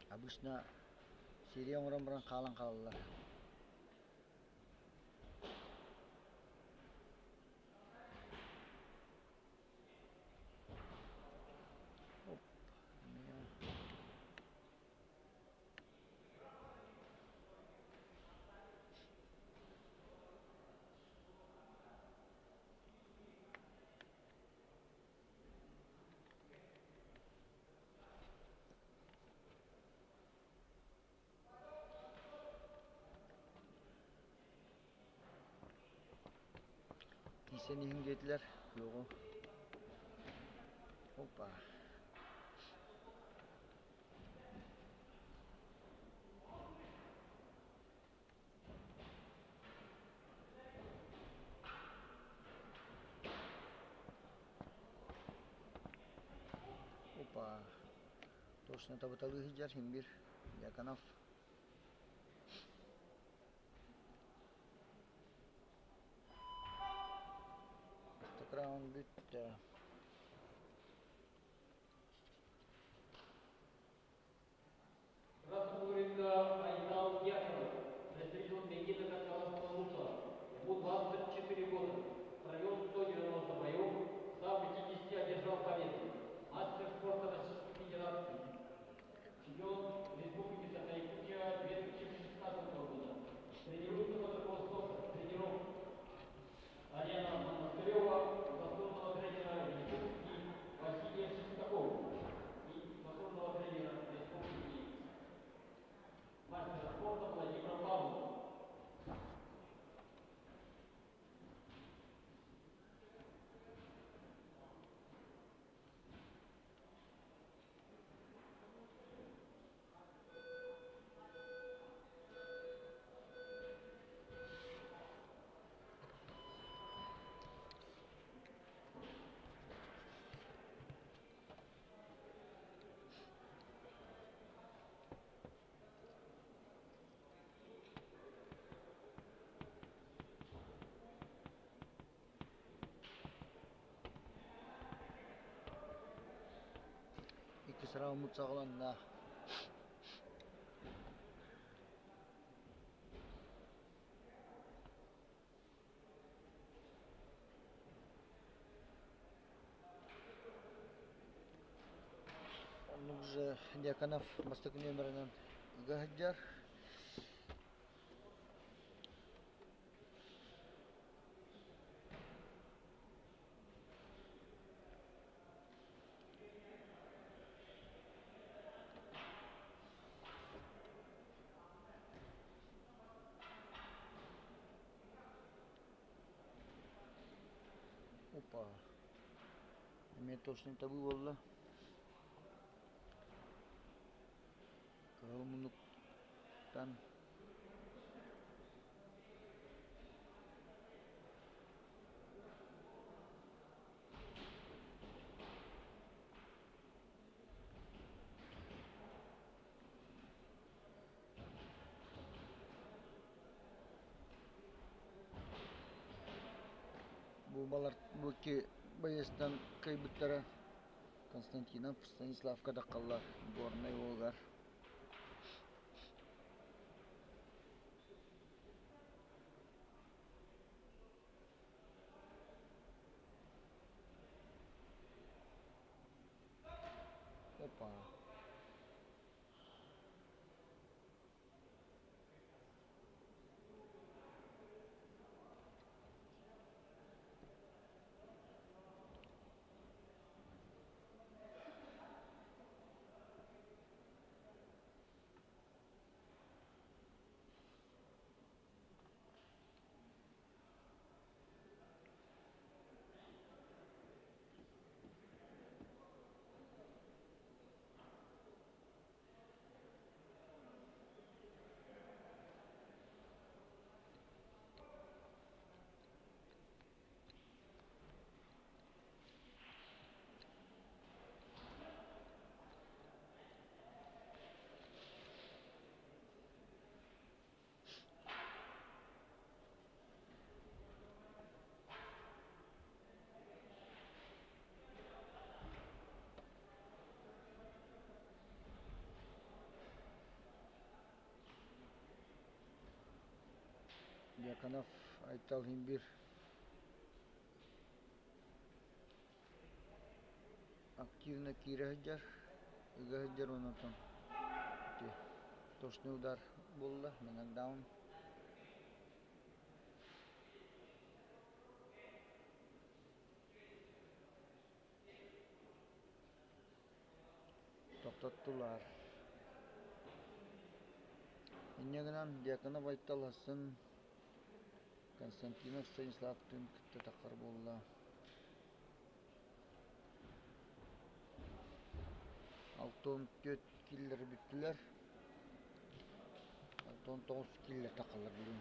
Обычно серия оҥорон баран хаалан хаалаллар. Оп, Киирсэн иһин диэтилэр, суоҕу. Опа. Опа. Точно табыталыы сылдьар син биир Дьяконов. Бастакы раунд бүттэ. Красного Айдал Дьяконов, представитель Мегида Кангаласского Ему 24 года. Провел 190 боев, 150 одержал победы. Мастер спорта Российской Федерации. Чемпион Республики Саха-Якутия 2016 года. Тренируется под руководством тренеров Арена Монастырева, заслуженного тренера республики Василия Шестакова и заслуженного тренера республики мастера спорта Владимира Павлова. Иккис раунд саҕаланна. Оннук же Дьяконов бастакы нүөмэринэн ыга сылдьар. Опа. Эмиэ точный табыы буолла. Кыһыл муннуктан Бу балар бу икки байыастан кыайбыттара Константинов Станиславка даххаллар Горнай уолугар. Опа. Дьяконов Айтал иһин биир активно киирэ сылдьар, ыга сылдьар уонна оттон ити точный удар буолла, нокдаун. Тохтоттулар. Инньэ гынан Дьяконов Айтал Асын Константинов Станиславтыын кытта таххар буолла. 64 киллэр бүттүлэр. 69 киллэр тахаллар бүгүн.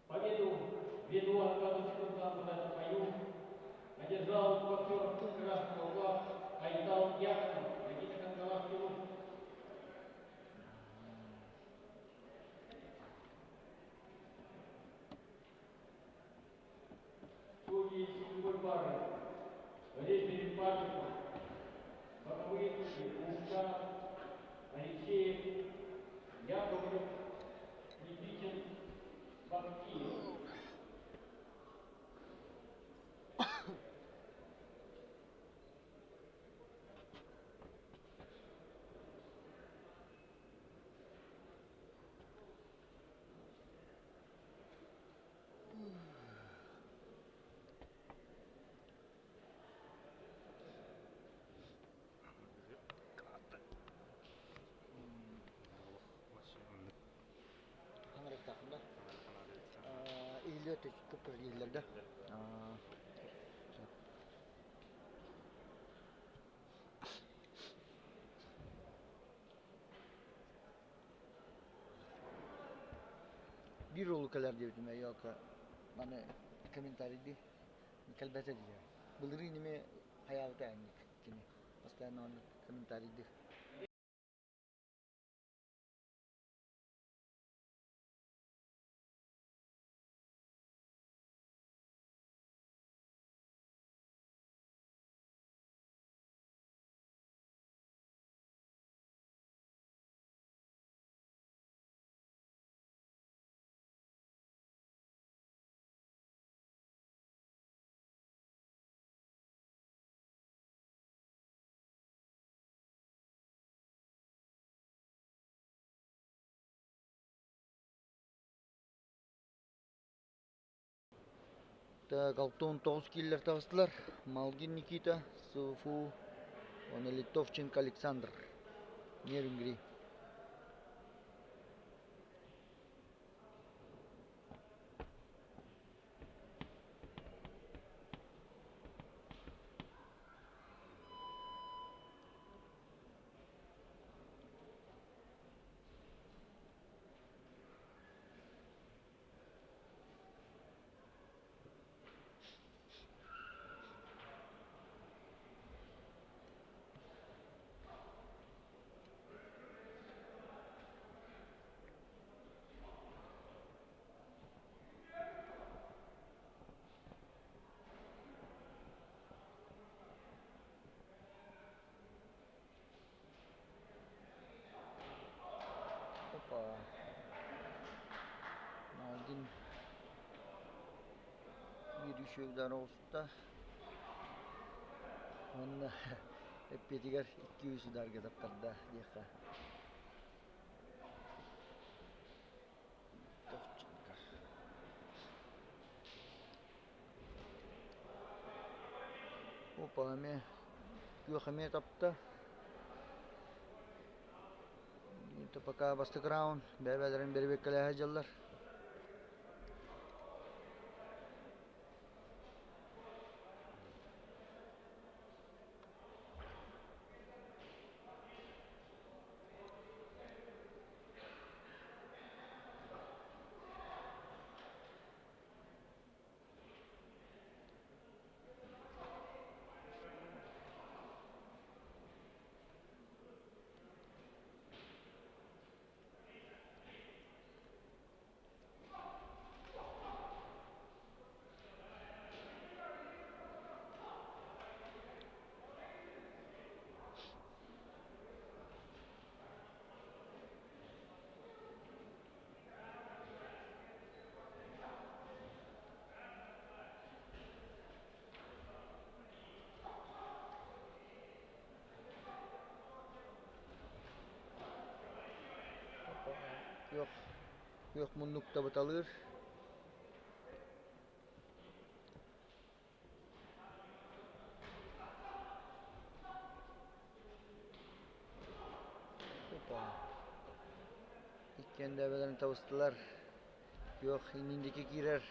Победу ввиду отказа секундантов в этом бою одержал боксер красного угла Айтал Дьяконов, Никита Кангаласский. Судьи седьмой пары. Рефери Павликов, боковые судьи Луканов, Алексеев, Яковлев, Никитин, Бахтиев. Хаҥырыктаахпын да? Иһиллиэ кып-кып иһиллэр да? Биир уолу кэлэр диэбитим Айылка маны комментарийдыы кэлбэтэ дии. Былырыын эмиэ хайаабыта инник кини постоянно оннук комментарийдыы. Так, 69 киилэлэр таҕыстылар. Малгин Никита, СФУ уонна Литовченко Александр, Нерюнгри. Опа. Малгин биир үчүгэй удар оҕуста. Уонна эппиэтигэр икки-үс ударга таптарда диэххэ. Опа эмиэ күөх эмиэ тапта. Это пока бастакы раунд бэйэ-бэйэлэрин бэрэбиэркэлэһэ сылдьаллар. Күөх, күөх муннук табыталыыр. Опа. Иккиэн да эбэлэрин табыстылар. Күөх иннин диэки киирэр.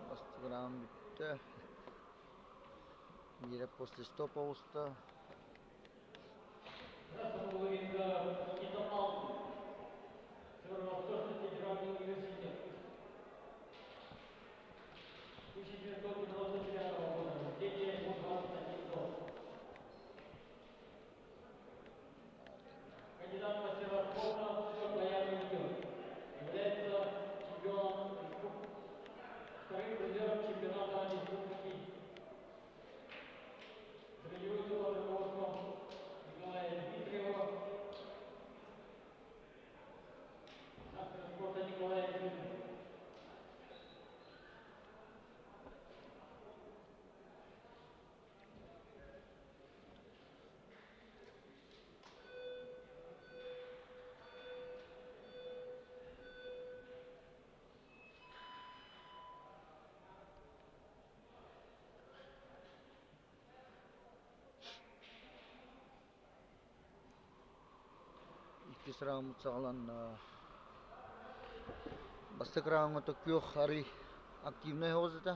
Бастыгыраан бүттэ. Биирэ после стоп оҕуста. Красная половинка Никита Малкин. Северо-Восточный федеральный университет. 1995 года рождения, ему 21 год. Кандидат в мастера спорта по боям Является чемпионом вторым призером чемпионата республики. Тренируется под руководством Николая Дмитриева, мастера спорта Николая Дмитриева. Иккис раунд саҕаланна. Бастакы рауҥҥа күөх арый активнай оҕус этэ.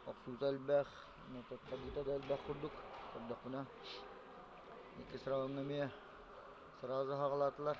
Охсуута элбэх, хабыыта да элбэх курдук көрдөхпүнэ. Иккис рауҥҥа эмиэ сразу хаҕалаатылар.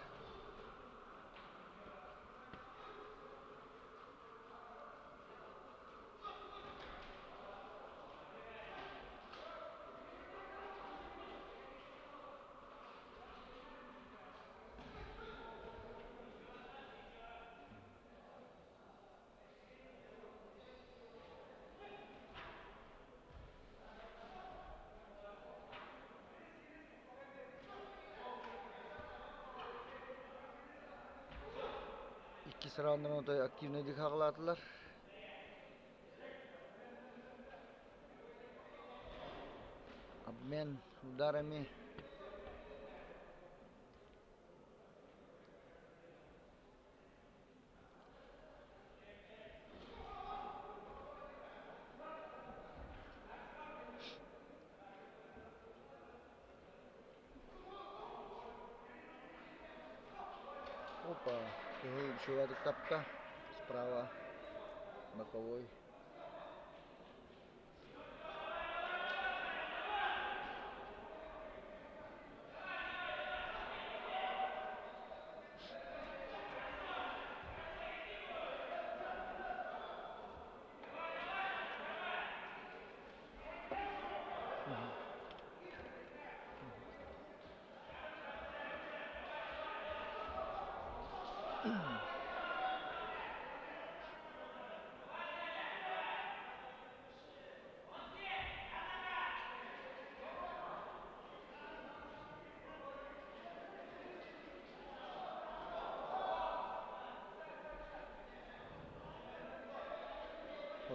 Иккис раундарын отой активнайдык хаҕылаатылар. Обмен ударами. Опа, кыһыл үчүгэйдик тапта. Справа боковой.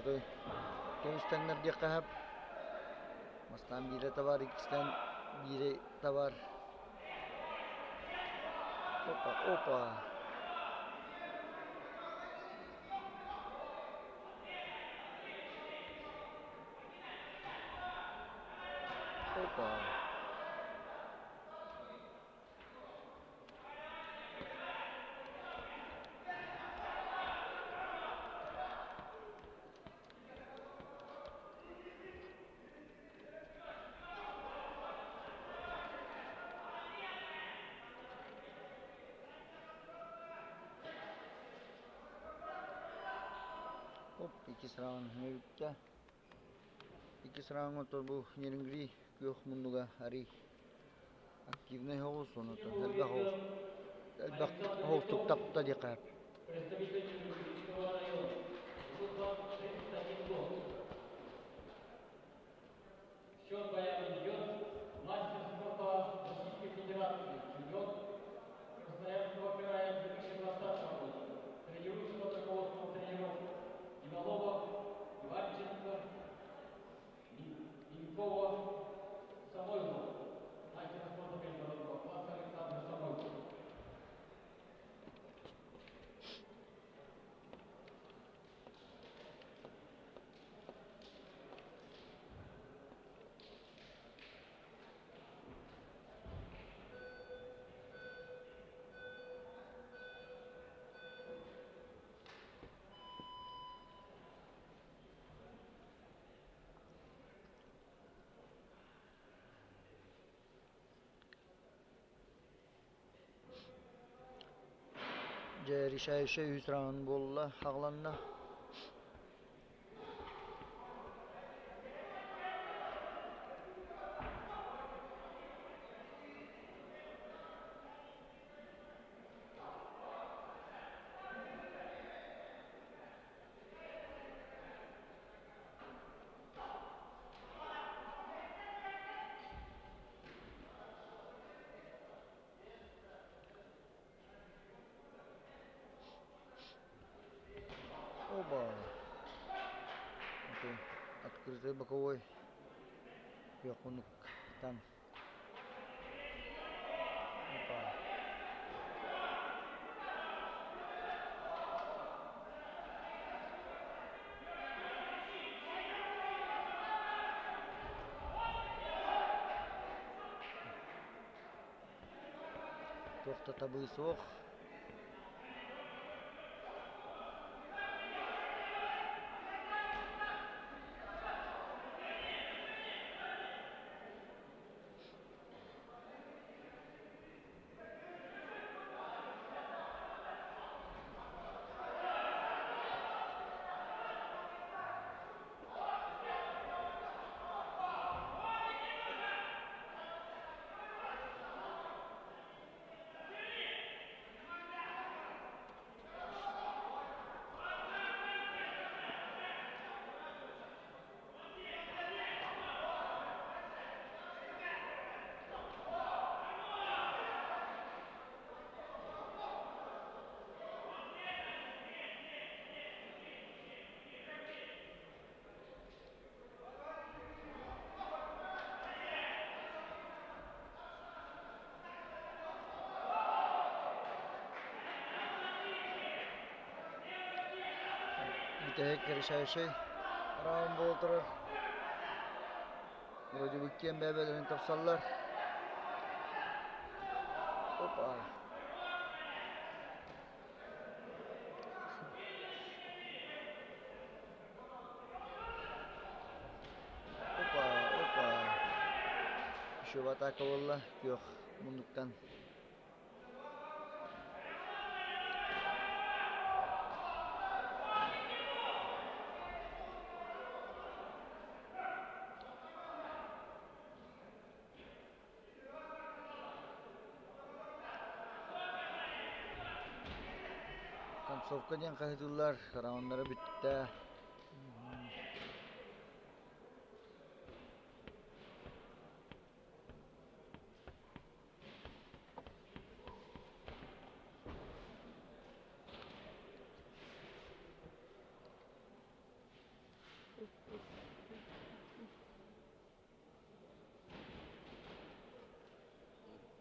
Отой көмүс тэҥнэр диэххэ сөп. Бастаан биирэ табар, иккистээн биирэ табар. Опа, опа. Опа. Оп, иккис раунд бүттэ. Иккис раунд бу Нерюнгри күөх муннуга арый активнай соҕус, онтон элбэх оҕус элбэх оҕустук тапта диэххэ сөп. Представитель Нерюнгрийского района. Ему 31 год. Счет боя ведет мастер спорта Российской Федерации, чемпион Красноярского края 2020 года. Тренируется под руководством тренеров Иванова, Иванченко, Минькова, Самойлова. Мастер спорта международного класса Александр Самойлов. Дьэ, решающай үһүс раунд буолла, хаҕыланна. Оба. Открытый боковой. Күөх там. Опа. Туох да табыы суох. Бүтэһик решающай раунд буола турар. Вроде бы иккиэн бэйэ-бэйэлэрин тапсаллар. Опа. Опа, опа. Еще в атака буолла күөх муннуктан. Концовка диэн хаһыытыыллар, раундара бүттэ.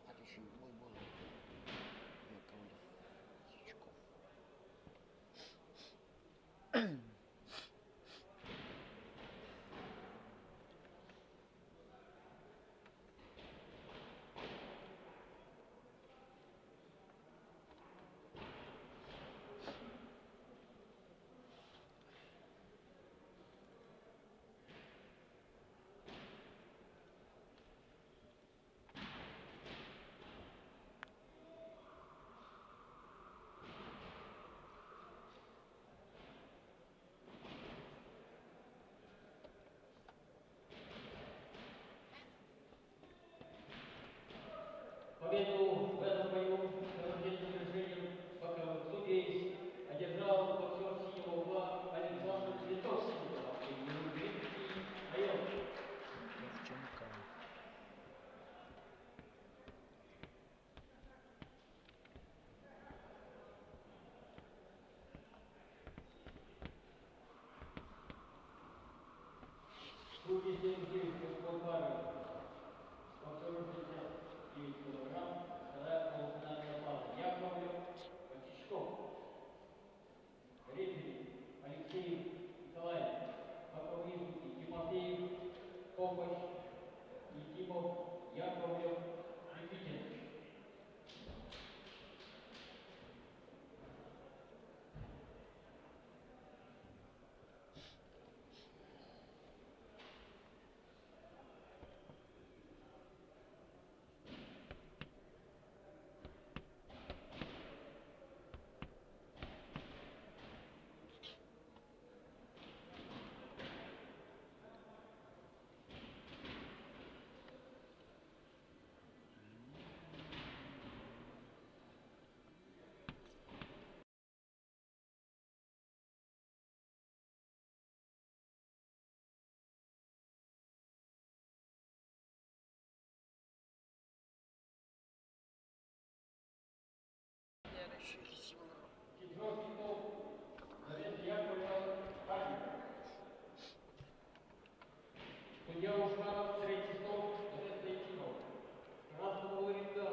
Следующий бой был Яковлев Сичков. Победу в этом бою с раздельным решением боковых судей одержал боксер синего угла Александр Цветовский, Нерюнгринский район. Левченко. Судьи следующих пары. Боксеру 69 килограмм, вторая полуфинальная пара. Яковлев, Васичков. Рефери Алексей Николаевич. Боковые судьи Тимофеев, Копач, Якимов, Яковлев, Никитин. Четвертый стол. Завет Яковлева, Харьков. Судья Ушманов, третий стол, Завет Лейтинов. Красного углу ринга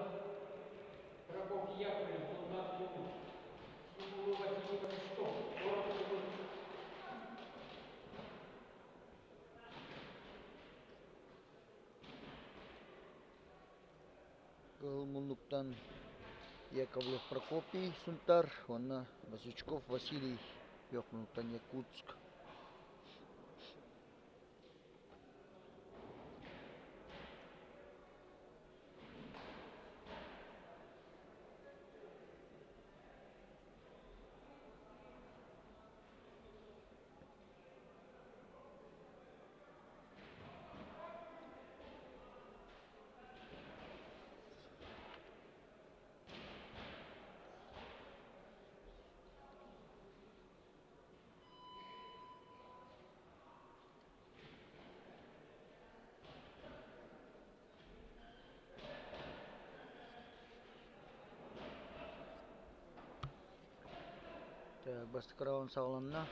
Прокопий Яковлев, Сунтарский область. Синему углу Василий Васичков, город Иркутск. Кыһыл муннуктан Яковлев Прокопий Сунтар уонна Васючков Василий күөх муннуктан Якутск. Бастакы раунд саҕаланна.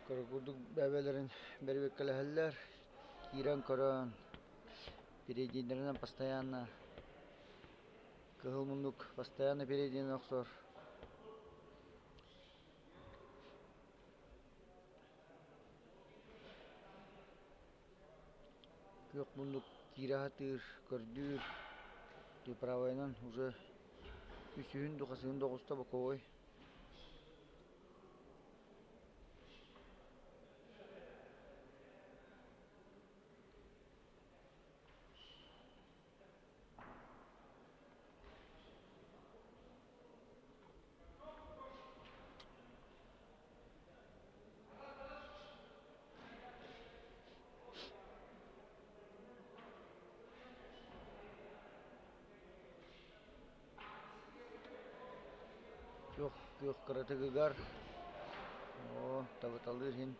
Курдук бэйэлэрин бэрэбиэркэлэһэллэр, киирэн көрөн, переднийдэринэн постоянно кыһыл муннук постоянно переднийинэн охсор. Күөх муннук киирэ сатыыр, көрдүүр, правайынан уже үсүһүн да хасыһын да оҕуста боковой. Күөх күөх кыратыгыгар оо табыталыыр иһин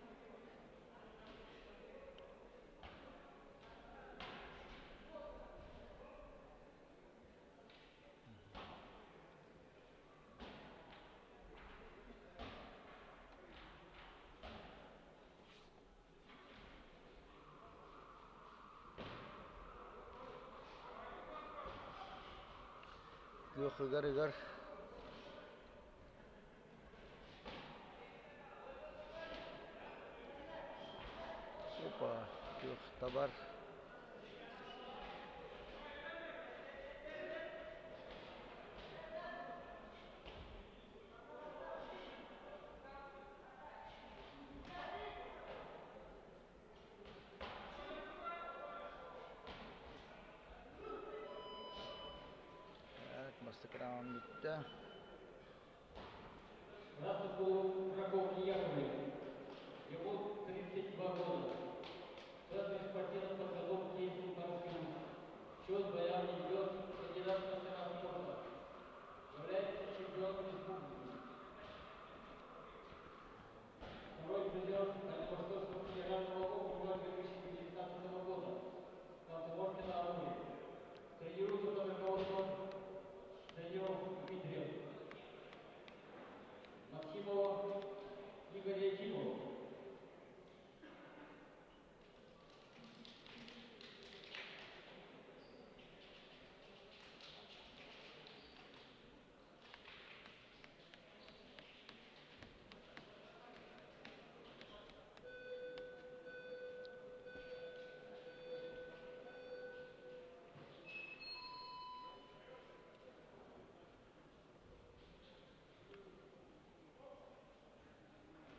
Күөх ыгар-ыгар Опа, күөх табар. Так, бастакы раунд бүттэ. Красный Прокопий Яковлев. Ему 32 года. Центр спортивной подготовки Москвы. Счет боям не ведет, кандидат в мастера спорта. Является чемпионом республики. Второй призер Дальневосточного федерального округа 2019 года. Комсомольки на Амуре. Тренируется под руководством тренеров Дмитрия Максимова Игоря Якимова.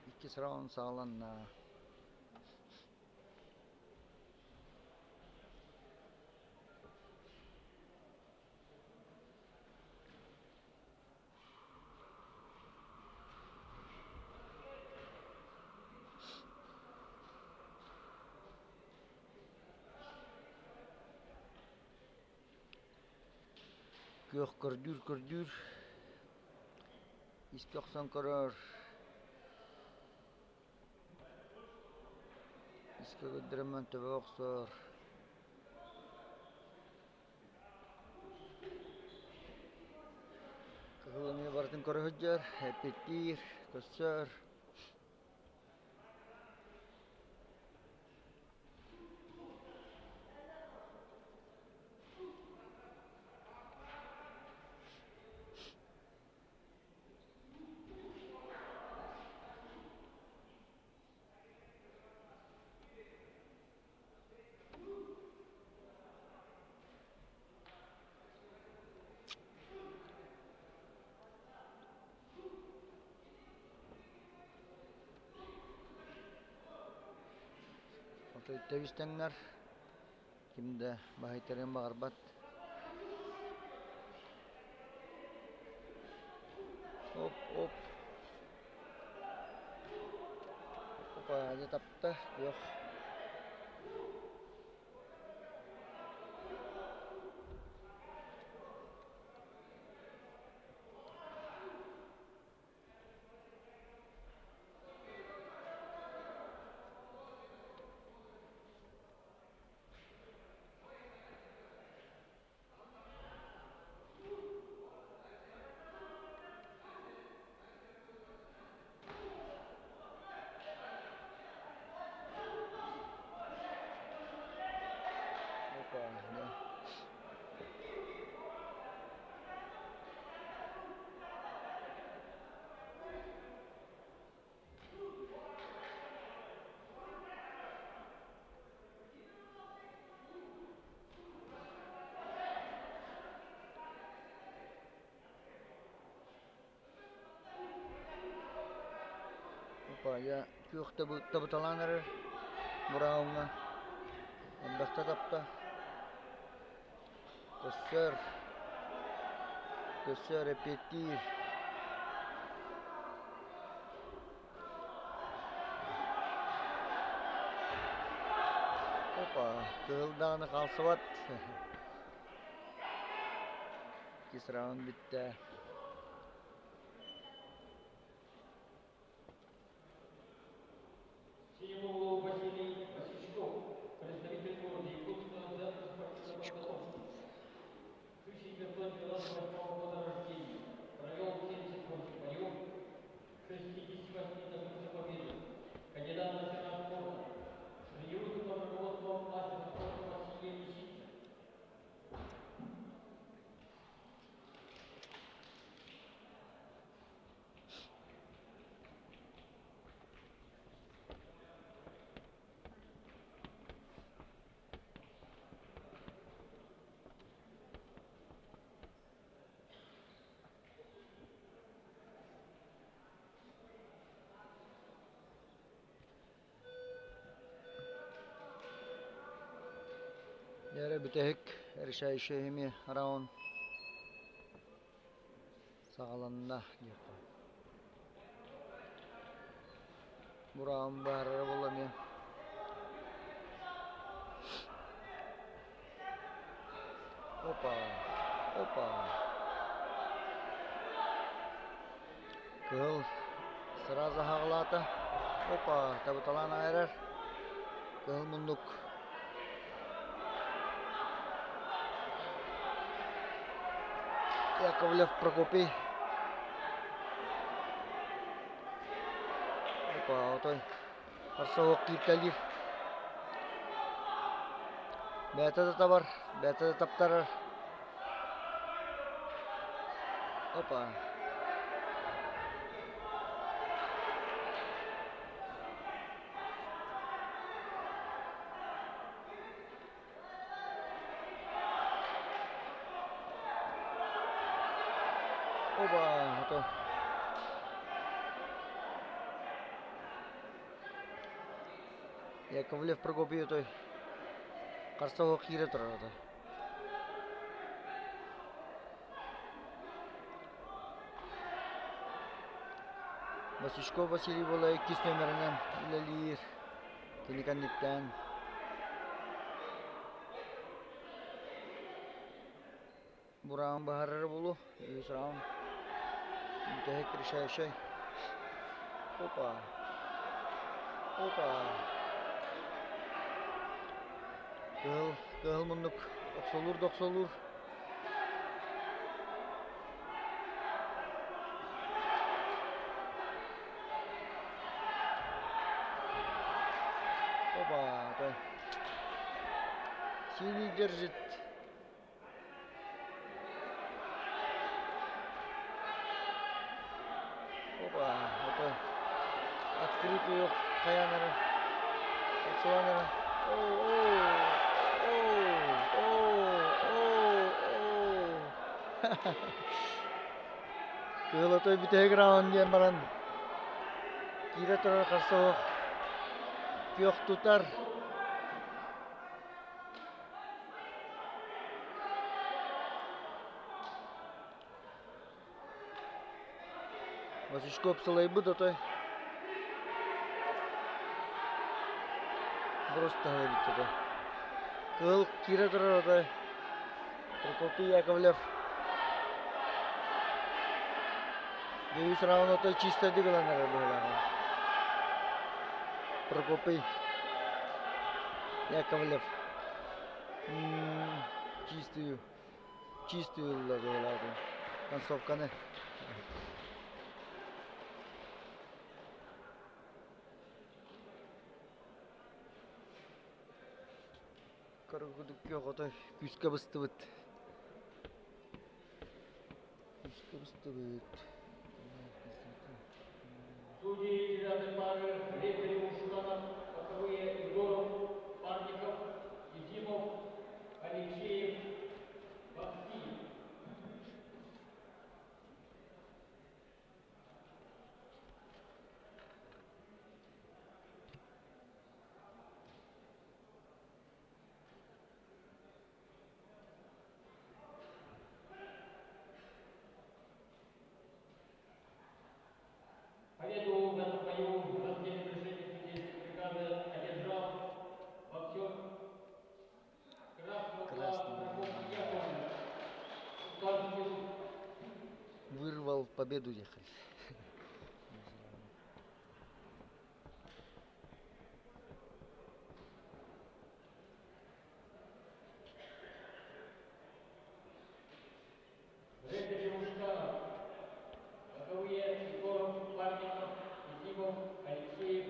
Иккис раунд саҕаланна. Күөх көрдүүр-көрдүүр, искэ охсон көрөр, искэ көрдөрөммөн төбө охсор. Кыһыл эмиэ барытын көрө сылдьар, эппиэттиир, көрсөр. Отой тэбис-тэҥнэр, ким да баһыйтарыан баҕарбат. Оп-оп. Опа, дьэ тапта, күөх. Опа, я күөх табыталаан эрэр бырауҥҥа элбэхтэ тапта. Көссөр, көссөр эппиэттиир. Опа, кыһыл даҕаны хаалсыбат. Иккис раунд бүттэ. В углу Василий Васичков, представитель города Якутска, Центр спортивной подготовки. 1998 года рождения. Провел 78 боев, 68 добился победы. Кандидат в мастера спорта. Тренируется под руководством мастера спорта Василия Лисицына. Дьэ бүтэһик решающий эмиэ раунд саҕаланна диэххэ. Бураан баарара буолла эмиэ. Опа, опа. Кыһыл сразу аһаҕалаата. Опа, табыталаан аайарар. Кыһыл муннук. Яковлев Прокопий. Опа, отой харса кииртэлиир. Бэйэтэ да табар, бэйэтэ да таптарар. Опа. Оба, ото. Яковлев Прокопий той харса киирэ турар ото. Васючков Василий буола иккис нүөмэринэн үлэлиир. Кини кэнниттэн Бураан баһарара буолуо, үһүс раунд. Бүтэһик решающай. Опа. Опа. Кыһыл, кыһыл муннук охсолуур да охсолуур. Опа, то синий держит. Опа, это открытую хайанары. Охсуланары. Оу, оу, оу, оу, оу. Кыһыл отой бүтэһик раунд диэн баран киирэ турар харса суох күөх тутар. Васючков сылайбыт отой. Просто эбит отой. Кыһыл киирэ турар отой. Прокопий Яковлев. Үс раунд отой чистайдык ылан эрэр быһыылааҕа. Прокопий Яковлев. Чистую, чистую ылла быһыылаах концовканы. Көргүдүккэ отой күүскэ быстыбыт. Күүскэ быстыбыт. Судьи девятой пары рефери Ушканов, боковые Егоров, Парников, Ефимов, Алексеев, Бахтиев. Победу в этом бою в разделе решения судейской бригады одержал боксер красного угла Красный. Яков Константин. Вырвал победу ехали. Жители Ушканов. Боковые Егоров, Парников, Ефимов, Алексеев,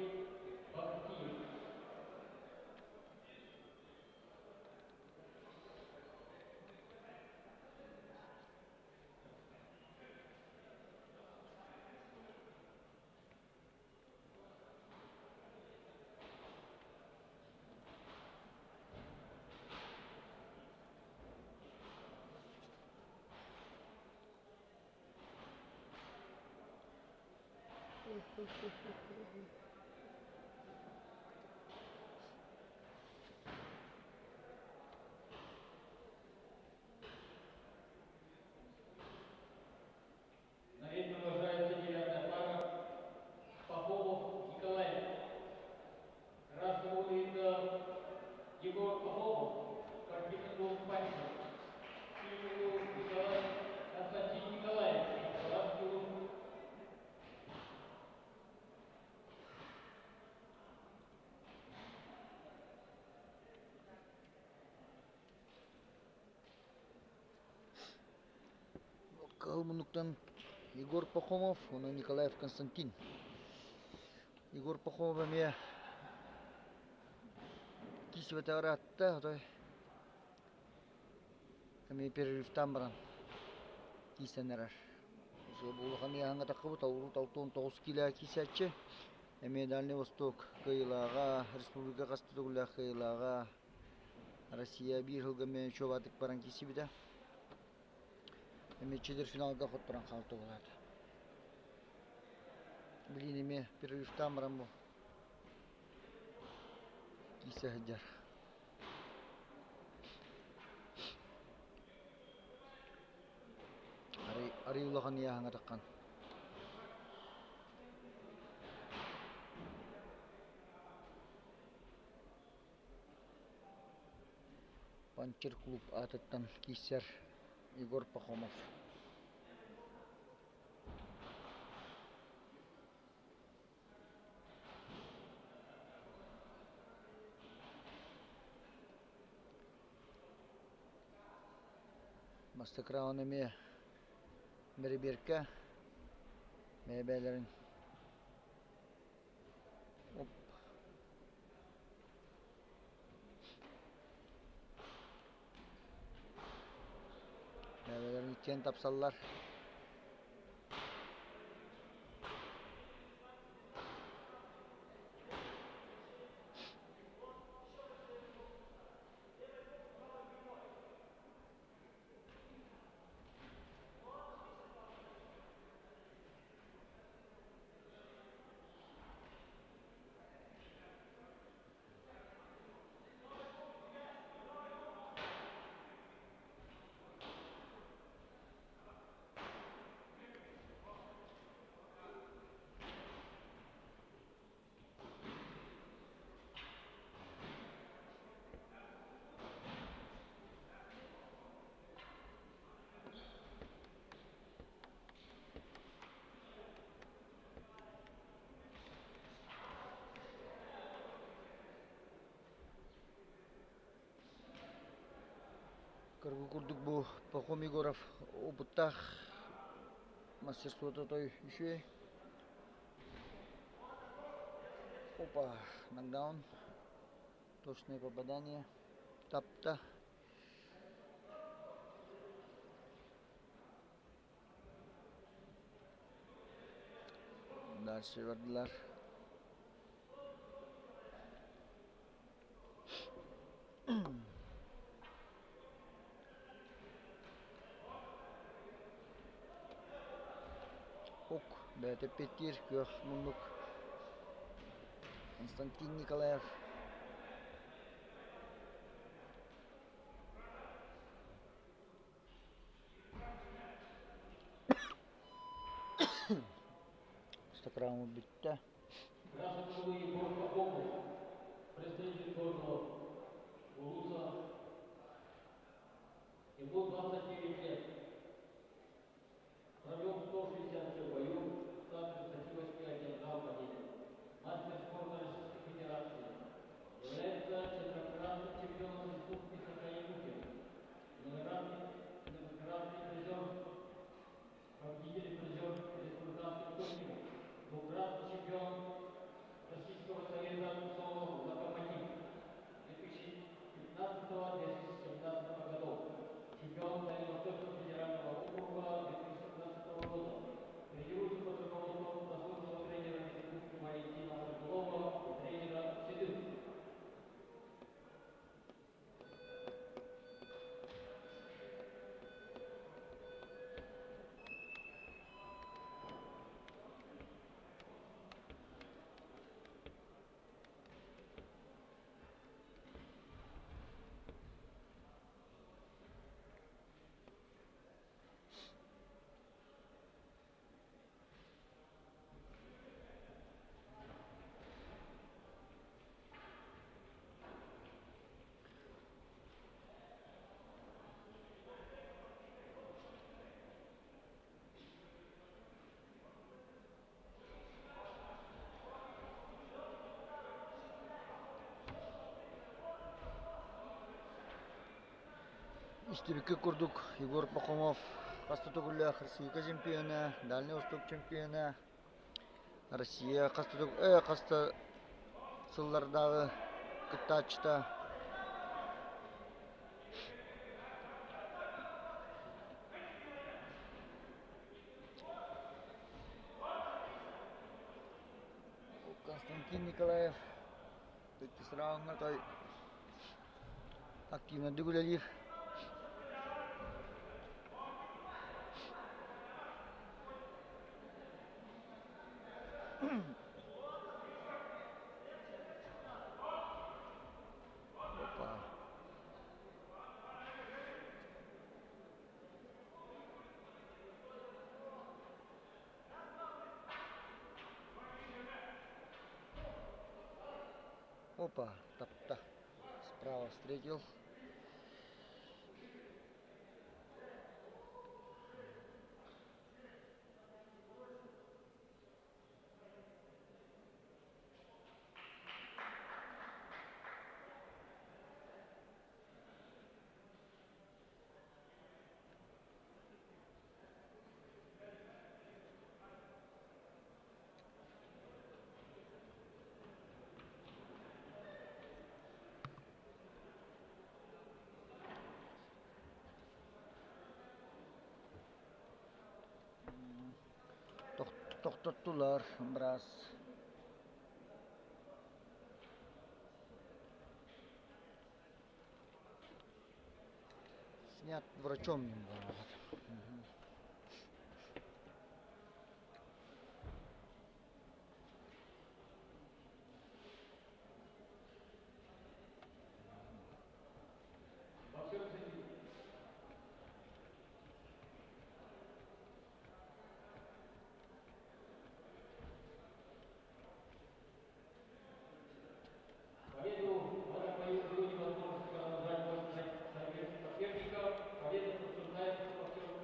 Бахтиев. На ринг провожается девятая пара Пахомов Николаев. Красного ринга Егор Пахомов, спортивный клуб «Панчев». Синему Николай Константин Николаев, Николаевский клуб. Кыһыл муннуктан Егор Пахомов, уонна Николаев Константин. Егор Пахомов эмиэ киирсибэтэҕэр ыраатта, отой эмиэ перерывтаан баран киирсэн эрэр. Улахан ыйааһыҥҥа таххыбыт 69 киилэ киирсээччи. Эмиэ Дальний Восток кыайыылааҕа, республика хас да төгүллээх кыайыылааҕа, Россия биир сылга эмиэ чуолаатык баран киирсибитэ. Эмиэ четвертьфиналга хотторон хаалта буолаат. Билигин эмиэ перерывтаан баран бу киирсэ сылдьар. Арый, арый улахан ыйааһыҥҥа таххан. Панчер клуб аатыттан киирсэр Егор Пахомов. Бастакы раунд эмиэ бэрэбиэркэ бэйэ-бэйэлэрин Оп. Бэйэлэрин иккиэн тапсаллар. Көргү курдук бу Пахом Егоров опыттаах мастерствота той үчүгэй. Опа, нокдаун. Точное попадание. Тапта. Дальше бардылар. Ок, бэйэтэ эппиэттиир күөх муннук Константин Николаев. Үрдүк раунд бүттэ. Красный Егор Попов, представитель города Улуса. Ему 29 лет. Провел 167 боев, 138 одержал победы. Мастер спорта Российской Федерации. Является четырехкратным чемпионом Республики Саха-Якутия. Многократный призер, победитель и призер республиканских турниров. Двукратный чемпион Российского Союза СО «Локомотив» 2015-2017 годов. Чемпион Дальневосточного федерального округа 2017 года. Тренируется под руководством заслуженного тренера Республики Валентина Моргунова и тренера Седых. Истибиккэ курдук Егор Пахомов хас да төгүллээх Россия чемпиона, Дальний Восток чемпиона, Россия хас да, хас да сыллардааҕы кыттааччыта. Константин Николаев иккис раундҥа той активнайдык үлэлиир. Опа. Опа, тапта. Справа встретил. Тохтоттулар быраас. Снят врачом не было. Боксер сидит. Победу в этом бою было невозможно продолжать соперника. Победа подтверждается боксером.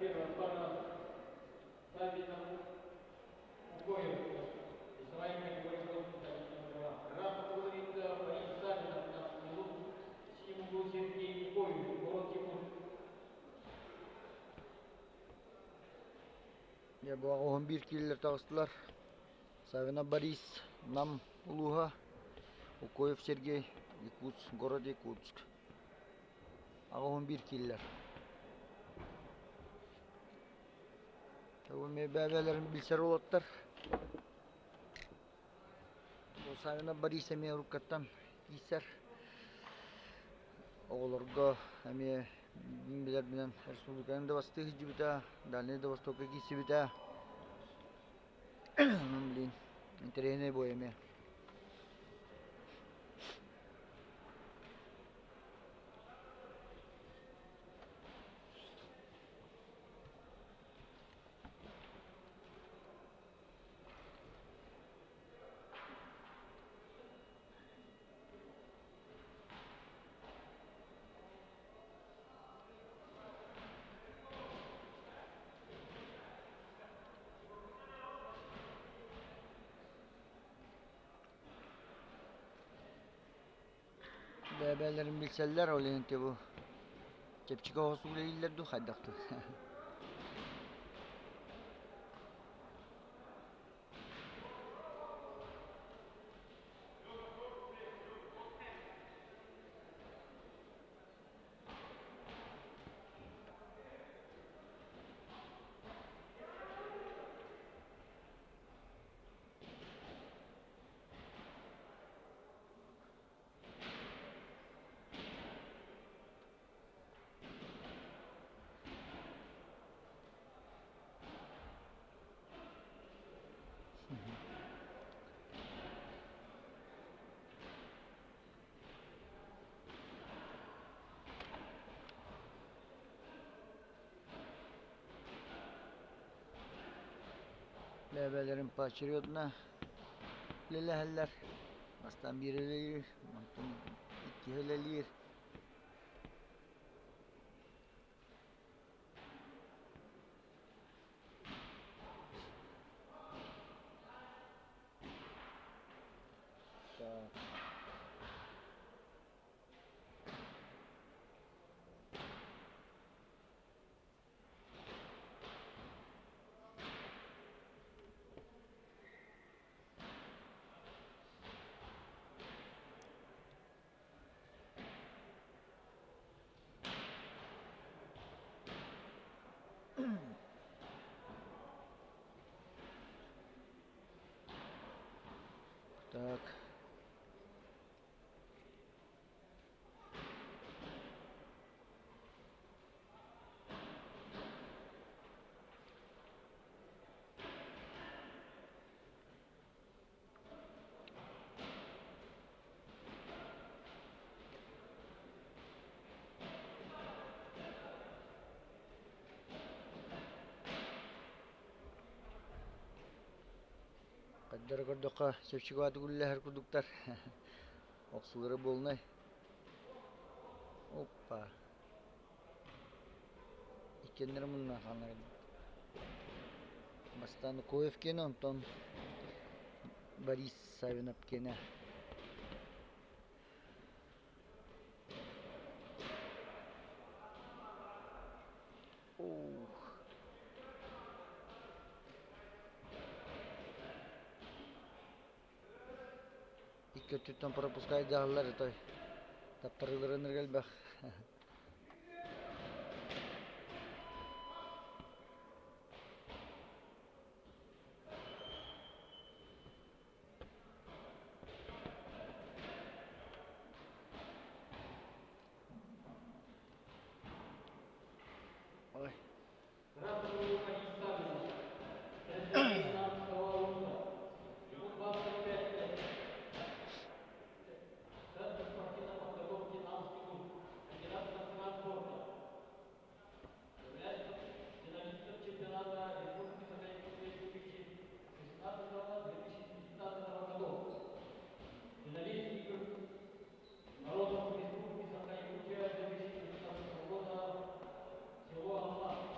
Первая пара Савинов Укоев. Весовая категория 81 кг. Красный угол ринга Борис Савинов, Намский улус. В синем углу Сергей Укоев, город Якутск. Дьэ, бу 11 киилэлэр таҕыстылар. Савинов Борис, Нам улууһа, Укоев Сергей, Якутск, город Якутск. 81 киилэлэр. Бу бэйэлэрин билсэр уолаттар. Бу Савинов Борис эмиэ уруккаттан киирсэр. Оҕолорго эмиэ билэрбинэн республиканы да бастыы сылдьыбыта, Дальнай да Востокка киирсибитэ. Онон блин, интэриэһинэй бой эмиэ. Бэйэ-бэйэлэрин билсэллэр, ол иһин бу чэпчэки оҕус үлэлииллэр дуу, хайдах дуу. Бэйэ-бэйэлэрин поочередно үлэлэһэллэр. Бастаан биир үлэлиир, онтон иккиһэ үлэлиир. Так. Так. Хайдары көрдөххө, чэпчэки үллэһэр курдуктар. Охсулара буолунай. Оппа. Иккиэннэрэ мунна хааллар. Бастаан Коев киэнэ, онтон Борис Савинов киэнэ. Ух. Икки өттүттэн пропускайдаһаллар той. Таптарыыларын элбэх. Ой. Красный Борис Савинов. Представитель Намского улуса. Ему 25 лет. Центр спортивной подготовки Намский улус. Кандидат в мастера спорта. Является финалистом чемпионата Республики Саха-Якутия 2016-2019 годов. Финалист игр народов Республики Саха-Якутия 2019 года, село Алмаз.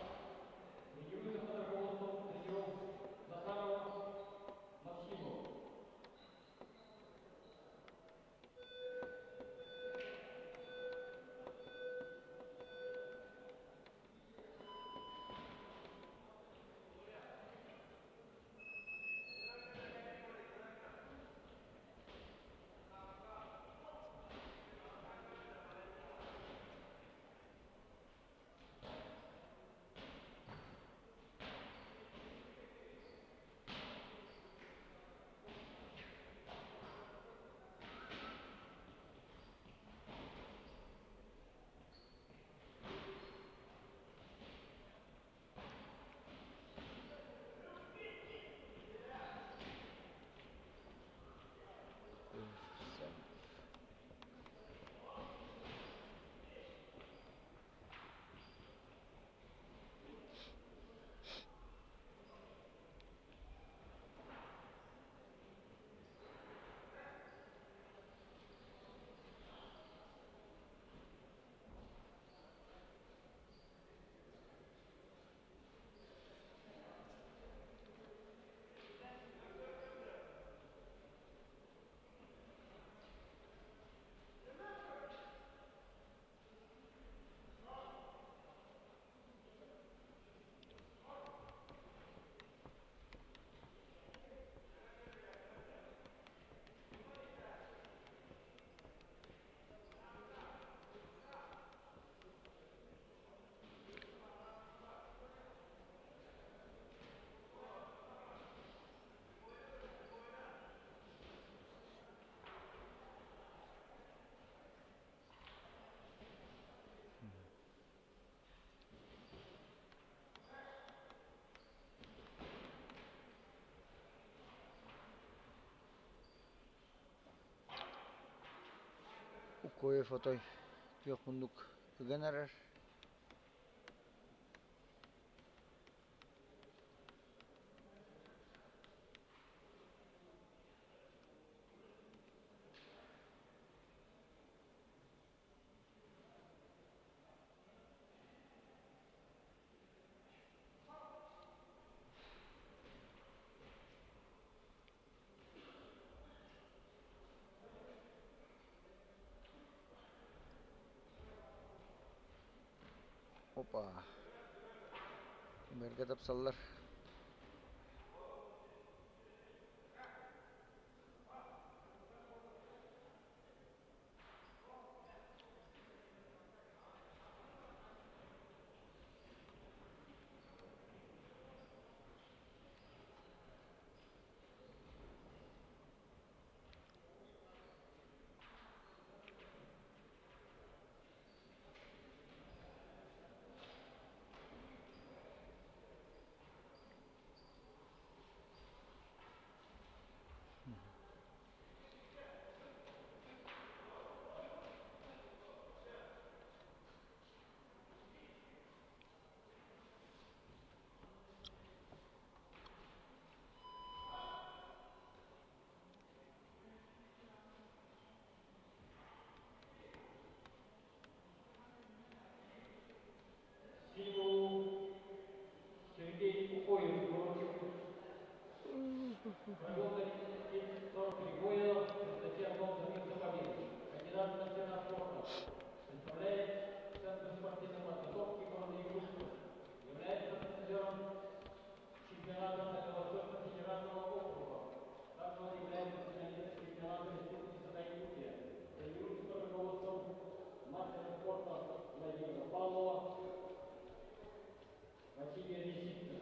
Укоев отой күөх муннук ыган эрэр. Опа. Бэргэ тапсаллар. Символ Сергей Укоев, город Провел 43 боя в статье о добился победы. Кандидат в мастера спорта. Представляет Центр спортивной подготовки города Якутска. Является призером чемпионата Дальневосточного федерального округа. Также он является финалистом чемпионата Республики Саха-Якутия. Тренируется под руководством мастера спорта Владимира Павлова, Василия Лисицына.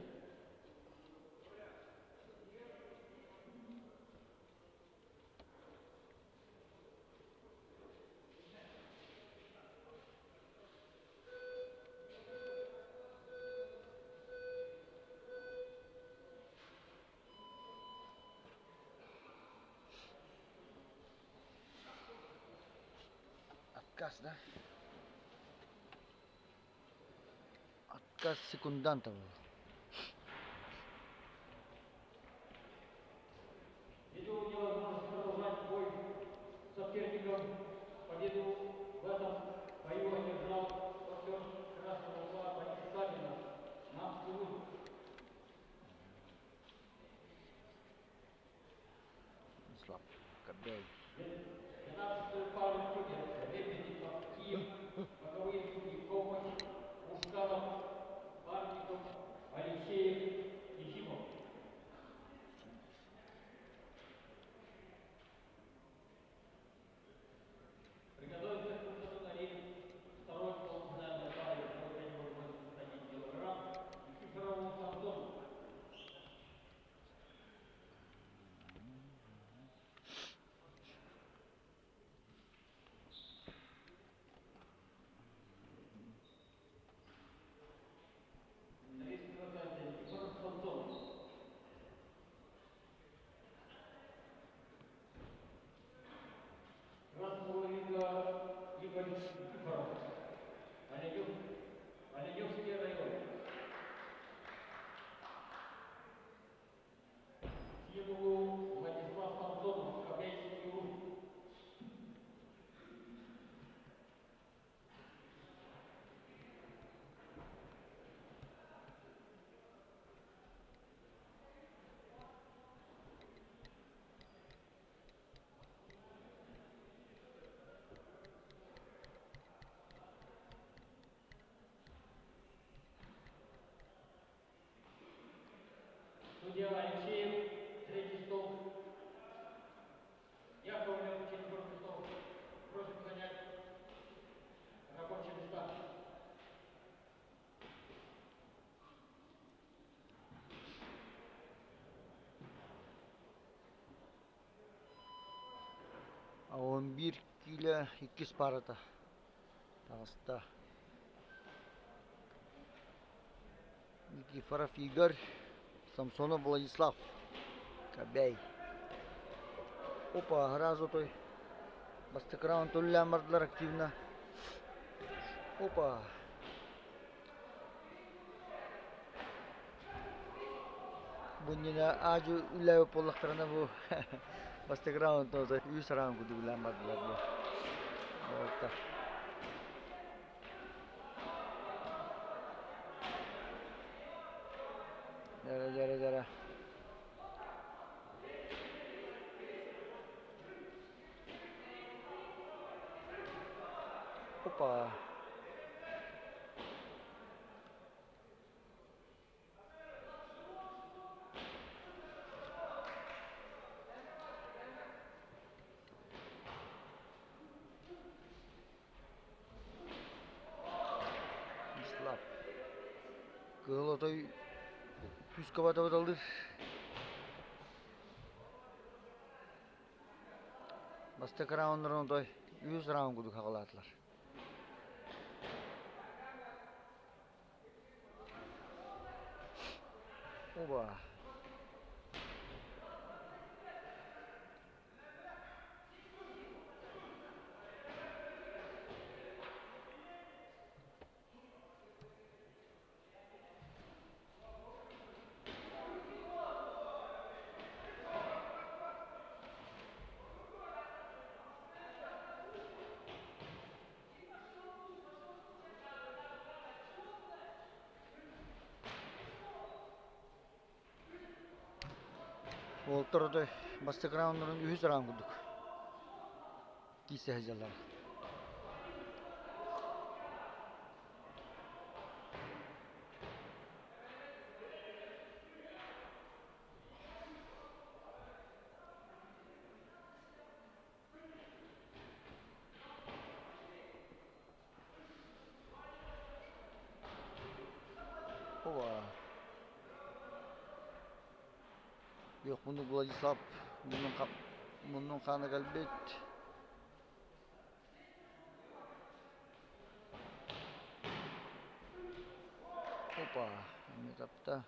Отказ, да? Отказ секунданта был. Ввиду невозможности продолжать бой с соперником, победу в этом бою одержал боксер красного угла Борис Савинов. Намский Луг. Слаб. Кобяй. 12-ю пару судей Лебедев, Киев, боковые судьи Ковач, Ушканов, Барников, Алексеев, Ефимов. Приготовиться к выходу на ринг второй полуфинальной пары по 81 килограмм Никифорову Самсону. Третий Никифоров Самсонов. Красного ринга Игорь Никифоров. Оленев, Оленевский район. Символу Владислав Самсонов, Кобяйский Луг. Судья Алексеев, третий стол. Яковлев, четвертый стол. Просим занять рабочие места. 11 киилэ иккис паарата таҕыста. Никифоров Игорь, Самсонов Владислав. Кобяй. Опа, сразу той. Бастакы раунд үлэлээн бардылар активно. Опа! Бу иннинэ аадьу үлэлээбит буоллахтарына бу бастакы раунд үс раунд курдук үлэлээн бардылар бу. Уолаттар. Дьэрэ дьэрэ дьэрэ. Опа. Слаб. Кыһыл отой күүскэ батабыталыыр. Бастакы рауннарын отой үс раунд курдук хаҕалаатылар. Оба. Уолаттар отой бастакы рауннарын үһүс раунд курдук киирсэ сылдьаллар. Ова. Yok bunu Vladislav bunun, bunun kanı gelbet. Опа, этапта.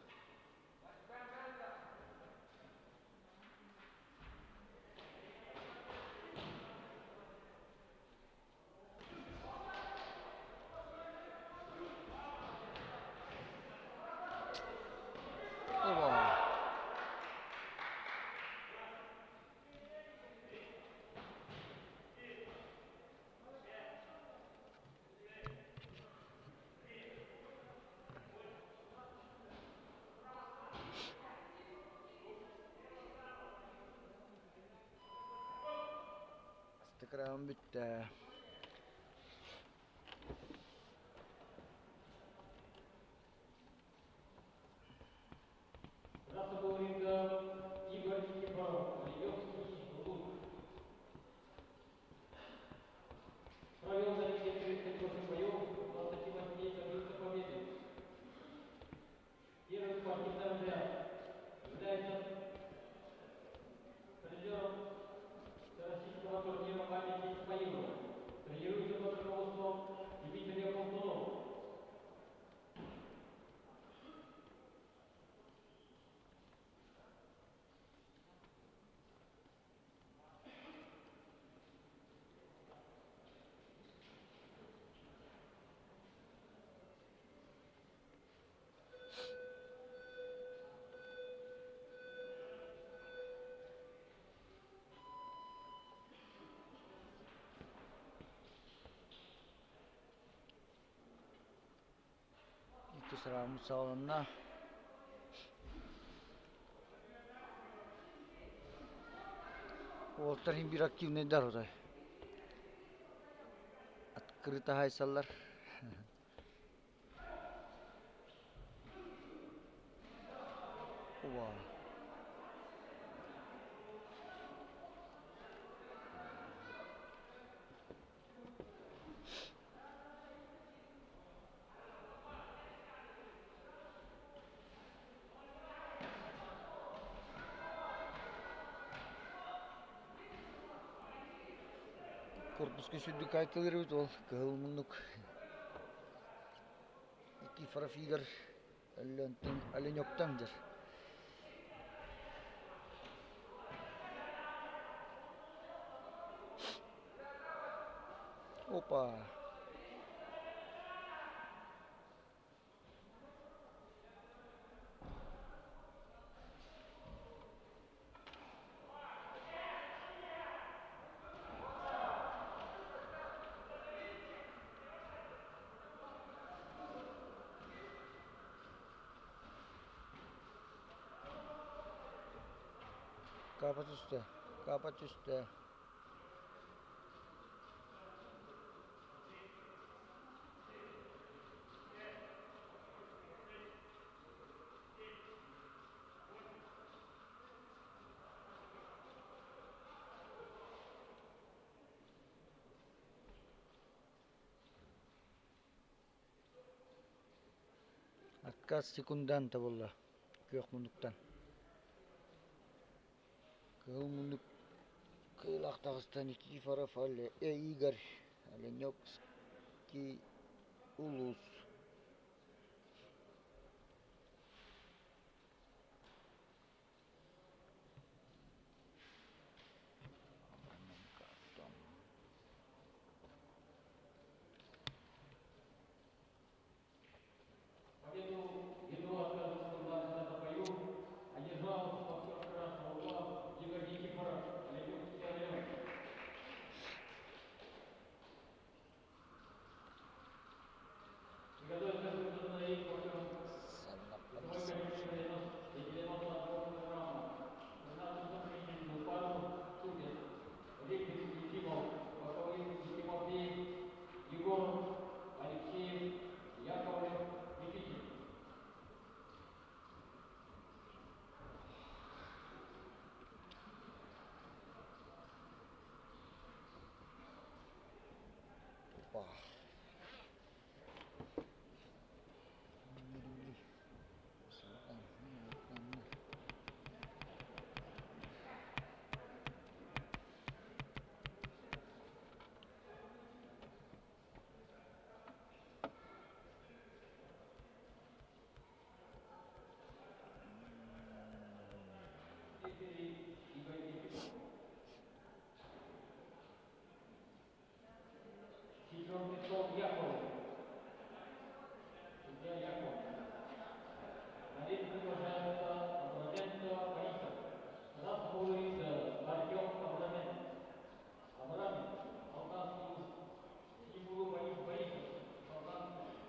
Опа. Астыкрам бүттэ. Красного ринга Игорь Никифоров, Лиговский клуб. Провел на ринге 38 боев, 28 добился победы. Первый спортивный разряд является призером Всероссийского турнира памяти Исмаилова. Тренируется под руководством Дмитрия Колтунова. Иккис раунд саҕаланна. Уолаттар иһин биир активнайдар отой. Открыто хаайсаллар. Оба. Корпуска сүрдүк айтылыр эбит ол кыһыл муннук. Никифоров Игорь Оленектан дэр. Опа! Капа түстэ, капа түстэ. Отказ секунданта буолла күөх муннуктан. Кыһыл муннук кыылаах таҕыста Никифоров Игорь Оленевский улуус. Победу ввиду отказа секунданта на бою одержал боксер красного угла Игорь Никифоров, Оленевский район. Приготовиться к выходу на ринг боксерам Егоров, Алексеев, Яковлев, Никитин. Опа. Четвертый стол Яковлев. Судья Яковлев. На ринг приглашается Абраменко Борисов. Красного ринга Артем Абраменко. Абраменко, Алданский улус. Синему углу Борис Борисов, Алданский улус.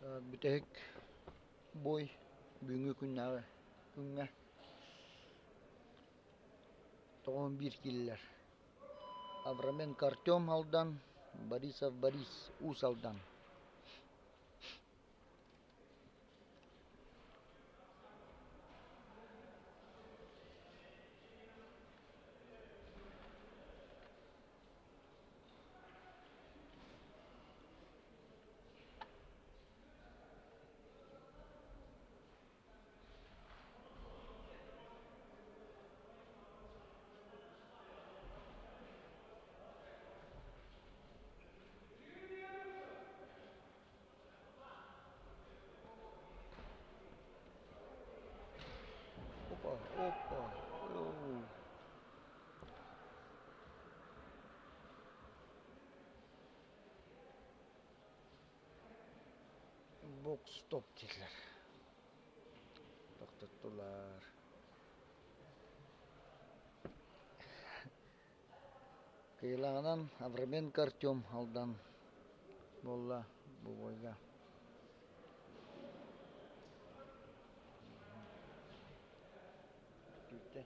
Так, бүтэһик бой бүгүҥҥү күннээҕи күҥҥэ 91 киилэлэр. Авраменко Артем Алдан, Борисов Борис Уус Алдан. Опа, опа, оу. Бокс стоп дииллэр. Тохтоттулар. Кыйылаҕынан Авраменко Артем Алдан буолла бу бойга. Түттэ.